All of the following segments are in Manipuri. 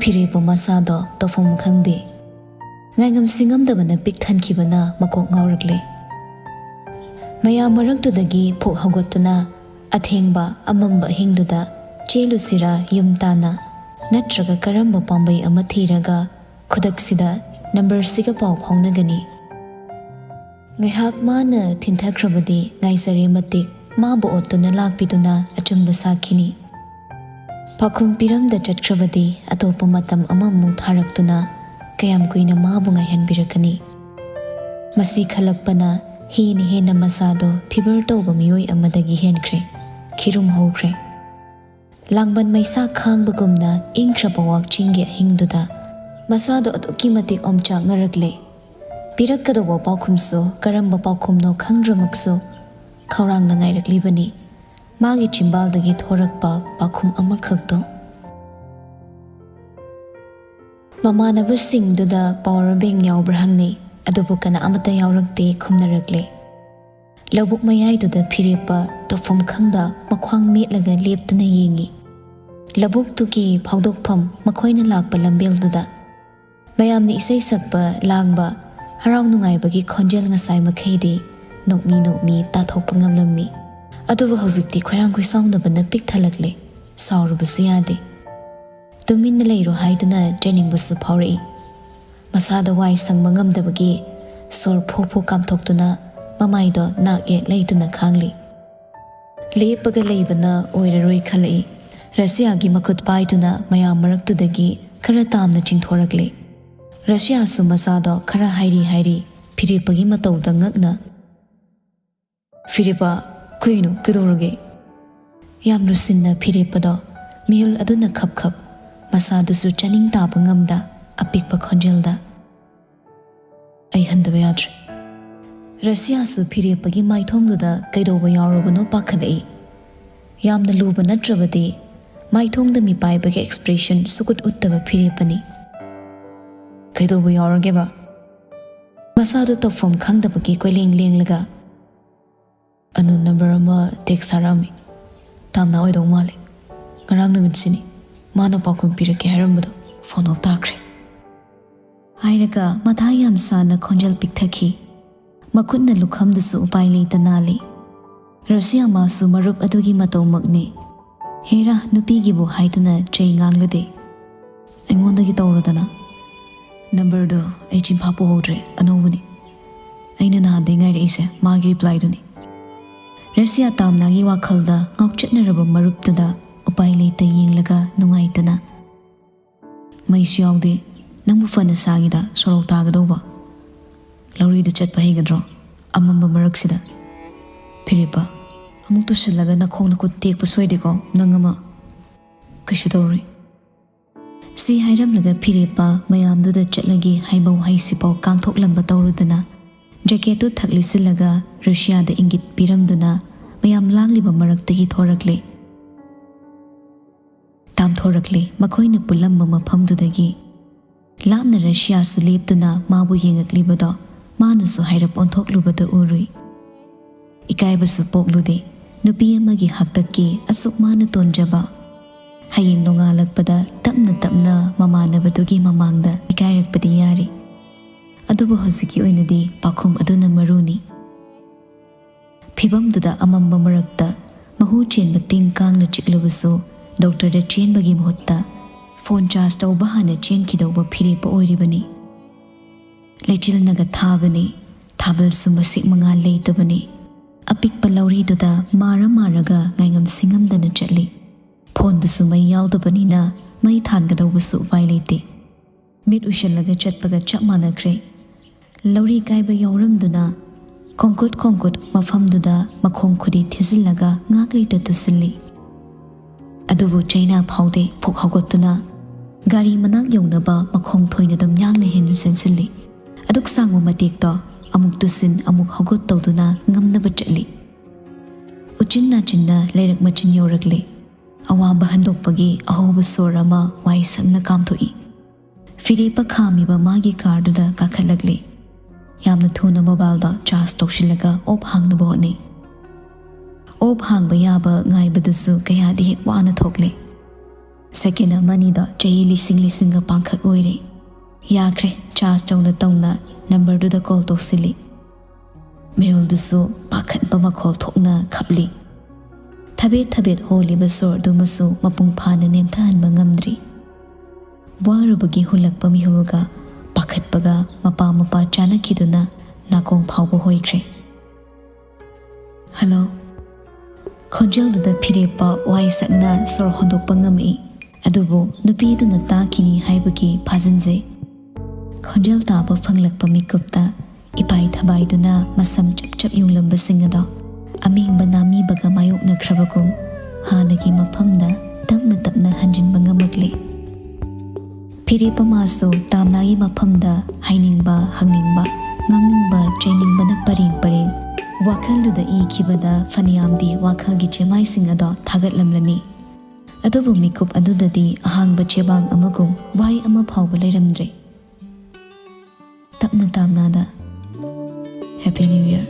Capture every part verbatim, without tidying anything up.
ꯐꯤꯔꯦꯞꯄ ꯃꯁꯥꯗꯣ ꯇꯧꯐꯝ ꯈꯪꯗꯦ꯫ ꯉꯥꯏꯉꯝꯁꯤ ꯉꯝꯗꯕꯅ ꯄꯤꯛ ꯊꯟꯈꯤꯕꯅ ꯃꯀꯣꯛ ꯉꯥꯎꯔꯛꯂꯦ꯫ ꯃꯌꯥꯝ ꯃꯔꯛꯇꯨꯗꯒꯤ ꯐꯨꯛ ꯍꯧꯒꯠꯇꯨꯅ ꯑꯊꯦꯡꯕ ꯑꯃꯝꯕ ꯑꯍꯤꯡꯗꯨꯗ ꯆꯦꯜꯂꯨꯁꯤꯔꯥ ꯌꯨꯝ ꯇꯥꯟꯅ, ꯅꯠꯇ꯭ꯔꯒ ꯀꯔꯝꯕ ꯄꯥꯝꯕꯩ ꯑꯃ ꯊꯤꯔꯒ ꯈꯨꯗꯛꯁꯤꯗ ꯅꯝꯕꯔꯁꯤꯒ ꯄꯥꯎ ꯐꯥꯎꯅꯒꯅꯤ? ꯉꯥꯏꯍꯥꯛ ꯃꯥꯅ ꯊꯤꯟꯊꯈ꯭ꯔꯕꯗꯤ ꯉꯥꯏꯖꯔꯦ ꯃꯇꯤꯛ ꯃꯥꯕꯨ ꯑꯣꯠꯇꯨꯅ ꯂꯥꯛꯄꯤꯗꯨꯅ ꯑꯆꯨꯝꯕ ꯁꯥꯈꯤꯅꯤ꯫ ꯄꯥꯎꯈꯨꯝ ꯄꯤꯔꯝꯗ ꯆꯠꯈ꯭ꯔꯕꯗꯤ ꯑꯇꯣꯞꯄ ꯃꯇꯝ ꯑꯃꯃꯨꯛ ꯊꯥꯔꯛꯇꯨꯅ ꯀꯌꯥꯝ ꯀꯨꯏꯅ ꯃꯥꯕꯨ ꯉꯥꯏꯍꯟꯕꯤꯔꯛꯀꯅꯤ? ꯃꯁꯤ ꯈꯜꯂꯛꯄꯅ ꯍꯦꯟꯅ ꯍꯦꯟꯅ ꯃꯁꯥꯗꯣ ꯐꯤꯕꯔ ꯇꯧꯕ ꯃꯤꯑꯣꯏ ꯑꯃꯗꯒꯤ ꯍꯦꯟꯈ꯭ꯔꯦ꯫ ꯈꯤꯔꯨꯝ ꯍꯧꯈ꯭ꯔꯦ꯫ ꯂꯥꯡꯕꯟ ꯃꯩꯁꯥ ꯈꯥꯡꯕꯒꯨꯝꯅ ꯏꯪꯈ꯭ꯔꯕ ꯋꯥꯛꯆꯤꯡꯒꯤ ꯑꯍꯤꯡꯗꯨꯗ ꯃꯁꯥꯗꯣ ꯑꯗꯨꯛꯀꯤ ꯃꯇꯤꯛ ꯑꯣꯝꯆꯥꯛꯅꯔꯛꯂꯦ꯫ ꯄꯤꯔꯛꯀꯗꯧꯕ ꯄꯥꯎꯈꯨꯝꯁꯨ ꯀꯔꯝꯕ ꯄꯥꯎꯈꯨꯝꯅꯣ ꯈꯪꯗ꯭ꯔꯃꯛꯁꯨ ꯈꯧꯔꯥꯡꯅ ꯉꯥꯏꯔꯛꯂꯤꯕꯅꯤ꯫ ꯃꯥꯒꯤ ꯆꯤꯝꯕꯥꯜꯗꯒꯤ ꯊꯣꯔꯛꯄ ꯄꯥꯎꯈꯨꯝ ꯑꯃꯈꯛꯇꯣ꯫ ꯃꯃꯥꯟꯅꯕꯁꯤꯡꯗꯨꯗ ꯄꯥꯋꯔ ꯕꯦꯡ ꯌꯥꯎꯕ꯭ꯔꯥ ꯍꯪꯅꯩ, ꯑꯗꯨꯕꯨ ꯀꯅꯥ ꯑꯃꯠꯇ ꯌꯥꯎꯔꯛꯇꯦ ꯈꯨꯝꯅꯔꯛꯂꯦ꯫ ꯂꯧꯕꯨꯛ ꯃꯌꯥꯏꯗꯨꯗ ꯐꯤꯔꯦꯞꯄ ꯇꯧꯐꯝ ꯈꯪꯗ ꯃꯈ꯭ꯋꯥꯡ ꯃꯦꯠꯂꯒ ꯂꯦꯞꯇꯨꯅ ꯌꯦꯡꯉꯤ꯫ ꯂꯧꯕꯨꯛꯇꯨꯒꯤ ꯐꯥꯎꯗꯣꯛꯐꯝ ꯃꯈꯣꯏꯅ ꯂꯥꯛꯄ ꯂꯝꯕꯦꯜꯗꯨꯗ ꯃꯌꯥꯝꯅ ꯏꯁꯩ ꯁꯛꯄ, ꯂꯥꯡꯕ, ꯍꯔꯥꯎ ꯅꯨꯡꯉꯥꯏꯕꯒꯤ ꯈꯣꯟꯖꯦꯜ ꯉꯁꯥꯏ ꯃꯈꯩꯗꯤ ꯅꯣꯛꯃꯤ ꯅꯣꯛꯃꯤ ꯇꯥꯊꯣꯛꯄ ꯉꯝꯂꯝꯃꯤ꯫ ꯑꯗꯨꯕꯨ ꯍꯧꯖꯤꯛꯇꯤ ꯈꯣꯏꯔꯥꯡ ꯈꯣꯏꯁꯥꯎꯅꯕꯅ ꯄꯤꯛ ꯊꯜꯂꯛꯂꯦ꯫ ꯁꯥꯎꯔꯨꯕꯁꯨ ꯌꯥꯗꯦ꯫ ꯇꯨꯃꯤꯟꯅ ꯂꯩꯔꯣ ꯍꯥꯏꯗꯨꯅ ꯆꯩꯅꯤꯡꯕꯁꯨ ꯐꯥꯎꯔꯛꯏ꯫ ꯃꯁꯥꯗ ꯋꯥꯏ ꯁꯪꯕ ꯉꯝꯗꯕꯒꯤ ꯁꯣꯔ ꯐꯨ ꯐꯨ ꯀꯥꯝꯊꯣꯛꯇꯨꯅ ꯃꯃꯥꯏꯗꯣ ꯅꯥꯛ ꯌꯦꯛ ꯂꯩꯗꯨꯅ ꯈꯥꯡꯂꯤ꯫ ꯂꯦꯞꯄꯒ ꯂꯩꯕꯅ ꯑꯣꯏꯔꯔꯣꯏ ꯈꯜꯂꯛꯏ꯫ ꯔꯁꯤꯌꯥꯒꯤ ꯃꯈꯨꯠ ꯄꯥꯏꯗꯨꯅ ꯃꯌꯥꯝ ꯃꯔꯛꯇꯨꯗꯒꯤ ꯈꯔ ꯇꯥꯝꯅ ꯆꯤꯡꯊꯣꯔꯛꯂꯦ꯫ ꯔꯁꯤꯌꯥꯁꯨ ꯃꯁꯥꯗꯣ ꯈꯔ ꯍꯥꯏꯔꯤ ꯍꯥꯏꯔꯤ ꯐꯤꯔꯦꯞꯄꯒꯤ ꯃꯇꯧꯗ ꯉꯛꯅ, "ꯐꯤꯔꯦꯞꯄ, ꯀꯩꯅꯣ, ꯀꯩꯗꯧꯔꯒꯦ?" ꯌꯥꯝ ꯂꯨꯁꯤꯟꯅ ꯐꯤꯔꯦꯞꯄꯗꯣ ꯃꯤꯍꯨꯜ ꯑꯗꯨꯅ ꯈꯞ ꯈꯞ, ꯃꯁꯥꯗꯨꯁꯨ ꯆꯥꯅꯤꯡ ꯇꯥꯕ ꯉꯝꯗ ꯑꯄꯤꯛꯄ ꯈꯣꯟꯖꯦꯜꯗ, "ꯑꯩ ꯍꯟꯗꯕ ꯌꯥꯗ꯭ꯔꯦ꯫" ꯔꯁꯤꯌꯥꯁꯨ ꯐꯤꯔꯦꯞꯄꯒꯤ ꯃꯥꯏꯊꯣꯡꯗꯨꯗ ꯀꯩꯗꯧꯕ ꯌꯥꯎꯔꯕꯅꯣ ꯄꯥꯈꯠꯂꯛꯏ꯫ ꯌꯥꯝꯅ ꯂꯨꯕ ꯅꯠꯇ꯭ꯔꯕꯗꯤ ꯃꯥꯏꯊꯣꯡꯗ ꯃꯤꯄꯥꯏꯕꯒꯤ ꯑꯦꯛꯁꯄ꯭ꯔꯦꯁꯟ ꯁꯨꯛꯎꯠ ꯎꯠꯇꯕ ꯐꯤꯔꯦꯞꯄꯅꯤ꯫ "ꯀꯩꯗꯧꯕ ꯌꯥꯎꯔꯒꯦꯕ?" ꯃꯁꯥꯗꯨ ꯇꯧꯐꯝ ꯈꯪꯗꯕꯒꯤ ꯀꯣꯏꯂꯦꯡ ꯂꯦꯡꯂꯒ, "ꯑꯅꯣꯟ ꯅꯝꯕꯔ ꯑꯃ ꯇꯦꯛꯁ ꯊꯥꯔꯛꯑꯝꯃꯤ꯫ ꯇꯥꯝꯅꯥ ꯑꯣꯏꯗꯧ ꯃꯥꯜꯂꯦ꯫ ꯉꯔꯥꯡ ꯅꯨꯃꯤꯠꯁꯤꯅꯤ ꯃꯥꯅ ꯄꯥꯎꯈꯨꯝ ꯄꯤꯔꯛꯀꯦ ꯍꯥꯏꯔꯝꯕꯗꯣ꯫ ꯐꯣꯟ ꯑꯣꯐ ꯇꯥꯈ꯭ꯔꯦ꯫ ꯍꯥꯏꯔꯒ ꯃꯊꯥ ꯌꯥꯝ ꯁꯥꯅ ꯈꯣꯟꯖꯦꯜ ꯄꯤꯛꯊꯈꯤ꯫ ꯃꯈꯨꯠꯅ ꯂꯨꯈꯝꯗꯨꯁꯨ ꯎꯄꯥꯏ ꯂꯩꯇ ꯅꯥꯜꯂꯤ꯫ ꯔꯁꯤꯌꯥ ꯃꯥꯁꯨ ꯃꯔꯨꯞ ꯑꯗꯨꯒꯤ ꯃꯇꯧꯃꯛꯅꯤ꯫ ꯍꯦꯔꯥ, ꯅꯨꯄꯤꯒꯤꯕꯨ ꯍꯥꯏꯗꯨꯅ ꯆꯩ ꯉꯥꯡꯂꯨꯗꯦ꯫ ꯑꯩꯉꯣꯟꯗꯒꯤ ꯇꯧꯔꯗꯅ꯫ ꯅꯝꯕꯔꯗꯣ ꯑꯩ ꯆꯤꯟꯐꯥ ꯄꯨꯍꯧꯗ꯭ꯔꯦ, ꯑꯅꯧꯕꯅꯤ꯫ ꯑꯩꯅ ꯅꯍꯥꯟꯗꯩ ꯉꯥꯏꯔꯛꯏꯁꯦ ꯃꯥꯒꯤ ꯔꯤꯄ꯭ꯂꯥꯏꯗꯨꯅꯤ꯫ ꯔꯁꯤꯌꯥ ꯇꯥꯝꯅꯥꯒꯤ ꯋꯥꯈꯜꯗ ꯉꯥꯎꯆꯠꯅꯔꯕ ꯃꯔꯨꯞꯇꯨꯗ ꯎꯄꯥꯏ ꯂꯩꯇ ꯌꯦꯡꯂꯒ ꯅꯨꯡꯉꯥꯏꯇꯅ, "ꯃꯩꯁꯨ ꯌꯥꯎꯗꯦ, ꯅꯪꯕꯨ ꯐꯅ ꯁꯥꯒꯤꯗ ꯁꯣꯔꯣꯛ ꯇꯥꯒꯗꯧꯕ꯫ ꯂꯧꯔꯤꯗ ꯆꯠꯄ ꯍꯩꯒꯗ꯭ꯔꯣ ꯑꯃꯝꯕ ꯃꯔꯛꯁꯤꯗ?" ꯐꯤꯔꯦꯞꯄ, ꯑꯃꯨꯛ ꯇꯨꯁꯤꯜꯂꯒ ꯅꯈꯣꯡ ꯅꯈꯨꯠ ꯇꯦꯛꯄ ꯁꯣꯏꯗꯦꯀꯣ ꯅꯪ ꯑꯃ꯫ "ꯀꯩꯁꯨ ꯇꯧꯔꯣꯏ꯫" ꯁꯤ ꯍꯥꯏꯔꯝꯂꯒ ꯐꯤꯔꯦꯞꯄ ꯃꯌꯥꯝꯗꯨꯗ ꯆꯠꯂꯒꯦ ꯍꯥꯏꯕꯧ ꯍꯩꯁꯤꯐꯥꯎ ꯀꯥꯡꯊꯣꯛꯂꯝꯕ ꯇꯧꯔꯨꯗꯅ, ꯖꯦꯀꯦꯠꯇꯨ ꯊꯛ ꯂꯤꯠꯁꯤꯜꯂꯒ ꯔꯁꯤꯌꯥꯗ ꯏꯪꯒꯤꯠ ꯄꯤꯔꯝꯗꯨꯅ ꯃꯌꯥꯝ ꯂꯥꯡꯂꯤꯕ ꯃꯔꯛꯇꯒꯤ ꯊꯣꯔꯛꯂꯦ꯫ ꯇꯥꯝꯊꯣꯔꯛꯂꯦ ꯃꯈꯣꯏꯅ ꯄꯨꯜꯂꯝꯕ ꯃꯐꯝꯗꯨꯗꯒꯤ꯫ ꯂꯥꯞꯅ ꯔꯁꯤꯌꯥꯁꯨ ꯂꯦꯞꯇꯨꯅ ꯃꯥꯕꯨ ꯌꯦꯡꯉꯛꯂꯤꯕꯗꯣ ꯃꯥꯅꯁꯨ ꯍꯥꯏꯔꯞ ꯑꯣꯟꯊꯣꯛꯂꯨꯕꯗ ꯎꯔꯨꯏ꯫ ꯏꯀꯥꯏꯕꯁꯨ ꯄꯣꯛꯂꯨꯗꯦ꯫ ꯅꯨꯄꯤ ꯑꯃꯒꯤ ꯍꯥꯛꯇꯛꯀꯤ ꯑꯁꯨꯛ ꯃꯥꯅ ꯇꯣꯟꯖꯕ꯫ ꯍꯌꯦꯡ ꯅꯣꯡꯉꯥꯜꯂꯛꯄꯗ ꯇꯞꯅ ꯇꯞꯅ ꯃꯃꯥꯟꯅꯕꯗꯨꯒꯤ ꯃꯃꯥꯡꯗ ꯏꯀꯥꯏꯔꯛꯄꯗꯤ ꯌꯥꯔꯤ꯫ ꯑꯗꯨꯕꯨ ꯍꯧꯖꯤꯛꯀꯤ ꯑꯣꯏꯅꯗꯤ ꯄꯥꯈꯨꯝ ꯑꯗꯨꯅ ꯃꯔꯨꯅꯤ꯫ ꯐꯤꯚꯝꯗꯨꯗ ꯑꯃꯝꯕ ꯃꯔꯛꯇ ꯃꯍꯨ ꯆꯦꯟꯕ ꯇꯤꯡ ꯀꯥꯡꯅ ꯆꯤꯛꯂꯕꯁꯨ ꯗꯣꯛꯇꯔꯗ ꯆꯦꯟꯕꯒꯤ ꯃꯍꯨꯠꯇ ꯐꯣꯟ ꯆꯥꯔꯖ ꯇꯧꯕ ꯍꯥꯟꯅ ꯆꯦꯟꯈꯤꯗꯧꯕ ꯐꯤꯔꯦꯞꯄ ꯑꯣꯏꯔꯤꯕꯅꯤ꯫ ꯂꯩꯆꯤꯜꯅꯒ ꯊꯥꯕꯅꯤ, ꯊꯥꯕꯜꯁꯨ ꯃꯁꯤꯛ ꯃꯉꯥ ꯂꯩꯇꯕꯅꯤ꯫ ꯑꯄꯤꯛꯄ ꯂꯧꯔꯤꯗꯨꯗ ꯃꯥꯔ ꯃꯥꯔꯒ ꯉꯥꯏꯉꯝ ꯁꯤꯡꯉꯝꯗꯅ ꯆꯠꯂꯤ꯫ ꯐꯣꯟꯗꯨꯁꯨ ꯃꯩ ꯌꯥꯎꯗꯕꯅꯤꯅ ꯃꯩ ꯊꯥꯟꯒꯗꯧꯕꯁꯨ ꯎꯄꯥꯏ ꯂꯩꯇꯦ꯫ ꯃꯤꯠ ꯎꯏꯁꯤꯜꯂꯒ ꯆꯠꯄꯒ ꯆꯞ ꯃꯥꯟꯅꯈ꯭ꯔꯦ꯫ ꯂꯧꯔꯤ ꯀꯥꯏꯕ ꯌꯥꯎꯔꯝꯗꯨꯅ ꯈꯣꯡꯀꯨꯠ ꯈꯣꯡꯀꯨꯠ ꯃꯐꯝꯗꯨꯗ ꯃꯈꯣꯡ ꯈꯨꯗꯤ ꯊꯤꯖꯤꯜꯂꯒ ꯉꯥꯛ ꯂꯩꯇ ꯇꯨꯁꯤꯜꯂꯤ꯫ ꯑꯗꯨꯕꯨ ꯆꯩꯅꯥ ꯐꯥꯎꯗꯦ ꯐꯨꯛ ꯍꯧꯒꯠꯇꯨꯅ ꯒꯥꯔꯤ ꯃꯅꯥꯛ ꯌꯧꯅꯕ ꯃꯈꯣꯡ ꯊꯣꯏꯅꯗꯨꯝ ꯌꯥꯡꯅ ꯍꯦꯟꯅ ꯆꯦꯟꯁꯤꯜꯂꯤ꯫ ꯑꯗꯨꯛ ꯁꯥꯡꯕ ꯃꯇꯦꯛꯇꯣ ꯑꯃꯨꯛ ꯇꯨꯁꯤꯟ ꯑꯃꯨꯛ ꯍꯧꯒꯠ ꯇꯧꯗꯨꯅ ꯉꯝꯅꯕ ꯆꯠꯂꯤ꯫ ꯎꯆꯤꯟ ꯅꯥꯆꯤꯟꯅ ꯂꯩꯔꯛ ꯃꯆꯤꯟ ꯌꯧꯔꯛꯂꯦ꯫ ꯑꯋꯥꯕ ꯍꯟꯗꯣꯛꯄꯒꯤ ꯑꯍꯧꯕ ꯁꯣꯔ ꯑꯃ ꯋꯥꯏ ꯁꯪꯅ ꯀꯥꯝꯊꯣꯛꯏ꯫ ꯐꯤꯔꯦꯞꯄ ꯈꯥꯝꯃꯤꯕ ꯃꯥꯒꯤ ꯀꯥꯔꯗꯨꯗ ꯀꯥꯈꯠꯂꯛꯂꯦ꯫ ꯌꯥꯝꯅ ꯊꯨꯅ ꯃꯣꯕꯥꯏꯜꯗ ꯆꯥꯔꯖ ꯇꯧꯁꯤꯜꯂꯒ ꯑꯣꯞ ꯍꯥꯡꯅꯕ ꯍꯣꯠꯅꯩ꯫ ꯑꯣꯞ ꯍꯥꯡꯕ ꯌꯥꯕ ꯉꯥꯏꯕꯗꯨꯁꯨ ꯀꯌꯥꯗꯤ ꯍꯦꯛ ꯋꯥꯅ ꯊꯣꯛꯂꯦ꯫ ꯁꯦꯀꯦꯟ ꯑꯃꯅꯤꯗꯣ ꯆꯍꯤ ꯂꯤꯁꯤꯡ ꯂꯤꯁꯤꯡꯒ ꯄꯥꯡꯈꯛ ꯑꯣꯏꯔꯦ꯫ ꯌꯥꯈ꯭ꯔꯦ, ꯆꯥꯔꯖ ꯇꯧꯅ ꯇꯧꯅ ꯅꯝꯕꯔꯗꯨꯗ ꯀꯣꯜ ꯇꯧꯁꯤꯜꯂꯤ꯫ ꯃꯤꯍꯨꯜꯗꯨꯁꯨ ꯄꯥꯈꯠꯄ ꯃꯈꯣꯜ ꯊꯣꯛꯅ ꯈꯞꯂꯤ꯫ ꯊꯕꯦꯠ ꯊꯕꯦꯠ ꯍꯣꯜꯂꯤꯕ ꯁꯣꯔꯗꯨꯃꯁꯨ ꯃꯄꯨꯡ ꯐꯥꯅ ꯅꯦꯝꯊꯍꯟꯕ ꯉꯝꯗ꯭ꯔꯤ꯫ ꯋꯥꯔꯨꯕꯒꯤ ꯍꯨꯜꯂꯛꯄ ꯃꯤꯍꯨꯜꯒ ꯄꯥꯈꯠꯄꯒ ꯃꯄꯥ ꯃꯄꯥ ꯆꯥꯅꯈꯤꯗꯨꯅ ꯅꯥꯀꯣꯡ ꯐꯥꯎꯕ ꯍꯣꯏꯈ꯭ꯔꯦ꯫ "ꯍꯜꯂꯣ?" ꯈꯣꯟꯖꯦꯜꯗꯨꯗ ꯐꯤꯔꯦꯞꯄ ꯋꯥꯏ ꯁꯛꯅ ꯁꯣꯔ ꯍꯣꯟꯗꯣꯛꯄ ꯉꯝꯃꯛꯏ꯫ ꯑꯗꯨꯕꯨ ꯅꯨꯄꯤꯗꯨꯅ ꯇꯥꯈꯤꯅꯤ ꯍꯥꯏꯕꯒꯤ ꯐꯥꯖꯤꯟꯖꯩ꯫ ꯈꯣꯟꯖꯦꯜ ꯇꯥꯕ ꯐꯪꯂꯛꯄ ꯃꯤꯀꯨꯞꯇ ꯏꯄꯥꯏ ꯊꯕꯥꯏꯗꯨꯅ ꯃꯁꯝ ꯆꯞ ꯆꯞ ꯌꯨꯡꯂꯝꯕꯁꯤꯡ ꯑꯗꯣ ꯑꯃꯦꯡꯕ ꯅꯥꯃꯤꯕꯒ ꯃꯥꯌꯣꯛꯅꯈ꯭ꯔꯕꯒꯨꯝ ꯍꯥꯟꯅꯒꯤ ꯃꯐꯝꯗ ꯇꯞꯅ ꯇꯞꯅ ꯍꯟꯖꯤꯟꯕ ꯉꯝꯃꯛꯂꯦ꯫ ꯐꯤꯔꯦꯞꯄ ꯃꯥꯁꯨ ꯇꯥꯝꯅꯥꯒꯤ ꯃꯐꯝꯗ ꯍꯥꯏꯅꯤꯡꯕ, ꯍꯪꯅꯤꯡꯕ, ꯉꯥꯡꯅꯤꯡꯕ, ꯆꯩꯅꯤꯡꯕꯅ ꯄꯔꯦꯡ ꯄꯔꯦꯡ ꯋꯥꯈꯜꯗꯨꯗ ꯏꯈꯤꯕꯗ ꯐꯅꯌꯥꯝꯗꯤ ꯋꯥꯈꯜꯒꯤ ꯆꯦꯃꯥꯏꯁꯤꯡ ꯑꯗꯣ ꯊꯥꯒꯠꯂꯝꯂꯅꯤ꯫ ꯑꯗꯨꯕꯨ ꯃꯤꯀꯨꯞ ꯑꯗꯨꯗꯗꯤ ꯑꯍꯥꯡꯕ ꯆꯦꯕꯥꯡ ꯑꯃꯒꯨꯝ ꯋꯥꯍꯩ ꯑꯃ ꯐꯥꯎꯕ ꯂꯩꯔꯝꯗ꯭ꯔꯦ꯫ ꯇꯞꯅ ꯇꯥꯝꯅꯥꯗ, "Happy New Year꯫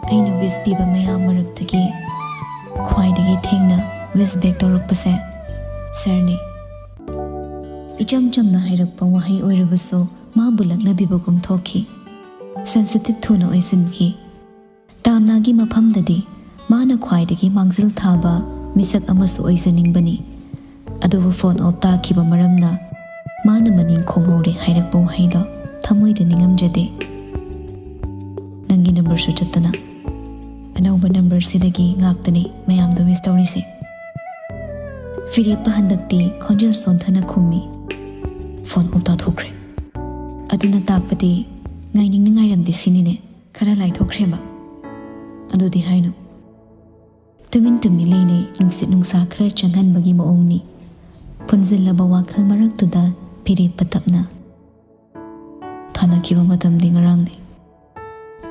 ꯑꯩꯅ ꯋꯤꯁ ꯄꯤꯕ ꯃꯌꯥꯝ ꯃꯔꯛꯇꯒꯤ ꯈ꯭ꯋꯥꯏꯗꯒꯤ ꯊꯦꯡꯅ ꯋꯤꯁ ꯕꯦꯛ ꯇꯧꯔꯛꯄꯁꯦ ꯁꯥꯔꯅꯤ꯫" ꯏꯆꯝ ꯆꯝꯅ ꯍꯥꯏꯔꯛꯄ ꯋꯥꯍꯩ ꯑꯣꯏꯔꯕꯁꯨ ꯃꯥꯕꯨ ꯂꯛꯅꯕꯤꯕꯒꯨꯝ ꯊꯣꯛꯈꯤ꯫ ꯁꯦꯟꯁꯤꯇꯤꯚ ꯊꯨꯅ ꯑꯣꯏꯁꯤꯟꯈꯤ꯫ ꯇꯥꯝꯅꯥꯒꯤ ꯃꯐꯝꯗꯗꯤ ꯃꯥꯅ ꯈ꯭ꯋꯥꯏꯗꯒꯤ ꯃꯥꯡꯖꯤꯜ ꯊꯥꯕ ꯃꯤꯁꯛ ꯑꯃꯁꯨ ꯑꯣꯏꯖꯅꯤꯡꯕꯅꯤ꯫ ꯑꯗꯨꯕꯨ ꯐꯣꯟ ꯑꯣꯐ ꯇꯥꯈꯤꯕ ꯃꯔꯝꯅ ꯃꯥꯅ ꯃꯅꯤꯡ ꯈꯣꯡꯍꯧꯔꯦ ꯍꯥꯏꯔꯛꯄ ꯋꯥꯍꯩꯗꯣ ꯊꯃꯣꯏꯗ ꯅꯤꯡꯉꯝꯖꯗꯦ꯫ "ꯅꯪꯒꯤ ꯅꯝꯕꯔꯁꯨ ꯆꯠꯇꯅ ꯑꯅꯧꯕ ꯅꯝꯕꯔꯁꯤꯗꯒꯤ ꯉꯥꯛꯇꯅꯤ ꯃꯌꯥꯝꯗ ꯋꯤꯁ ꯇꯧꯔꯤꯁꯦ꯫" ꯐꯤꯔꯦꯞꯄ ꯍꯟꯗꯛꯇꯤ ꯈꯣꯟꯖꯦꯜ ꯁꯣꯟꯊꯅ ꯈꯨꯝꯃꯤ꯫ "Phone of ꯇꯥꯊꯣꯛꯈ꯭ꯔꯦ꯫" ꯑꯗꯨꯅ ꯇꯥꯛꯄꯗꯤ ꯉꯥꯏꯅꯤꯡꯅ ꯉꯥꯏꯔꯝꯗꯦ ꯁꯤꯅꯤꯅꯦ꯫ ꯈꯔ ꯂꯥꯏꯊꯣꯛꯈ꯭ꯔꯦꯕ꯫ ꯑꯗꯨꯗꯤ ꯍꯥꯏꯅꯨ꯫ ꯇꯨꯃꯤꯟ ꯇꯨꯃꯤꯟ ꯂꯩꯅꯩ, ꯅꯨꯡꯁꯤꯠ ꯅꯨꯡꯁꯥ ꯈꯔ ꯆꯪꯍꯟꯕꯒꯤ ꯃꯑꯣꯡꯅꯤ꯫ ꯐꯨꯟꯖꯤꯜꯂꯕ ꯋꯥꯈꯜ ꯃꯔꯛꯇꯨꯗ ꯐꯤꯔꯦꯞꯄ ꯇꯞꯅ, "ꯊꯥꯅꯈꯤꯕ ꯃꯇꯝꯗꯤ ꯉꯔꯥꯡꯅꯤ꯫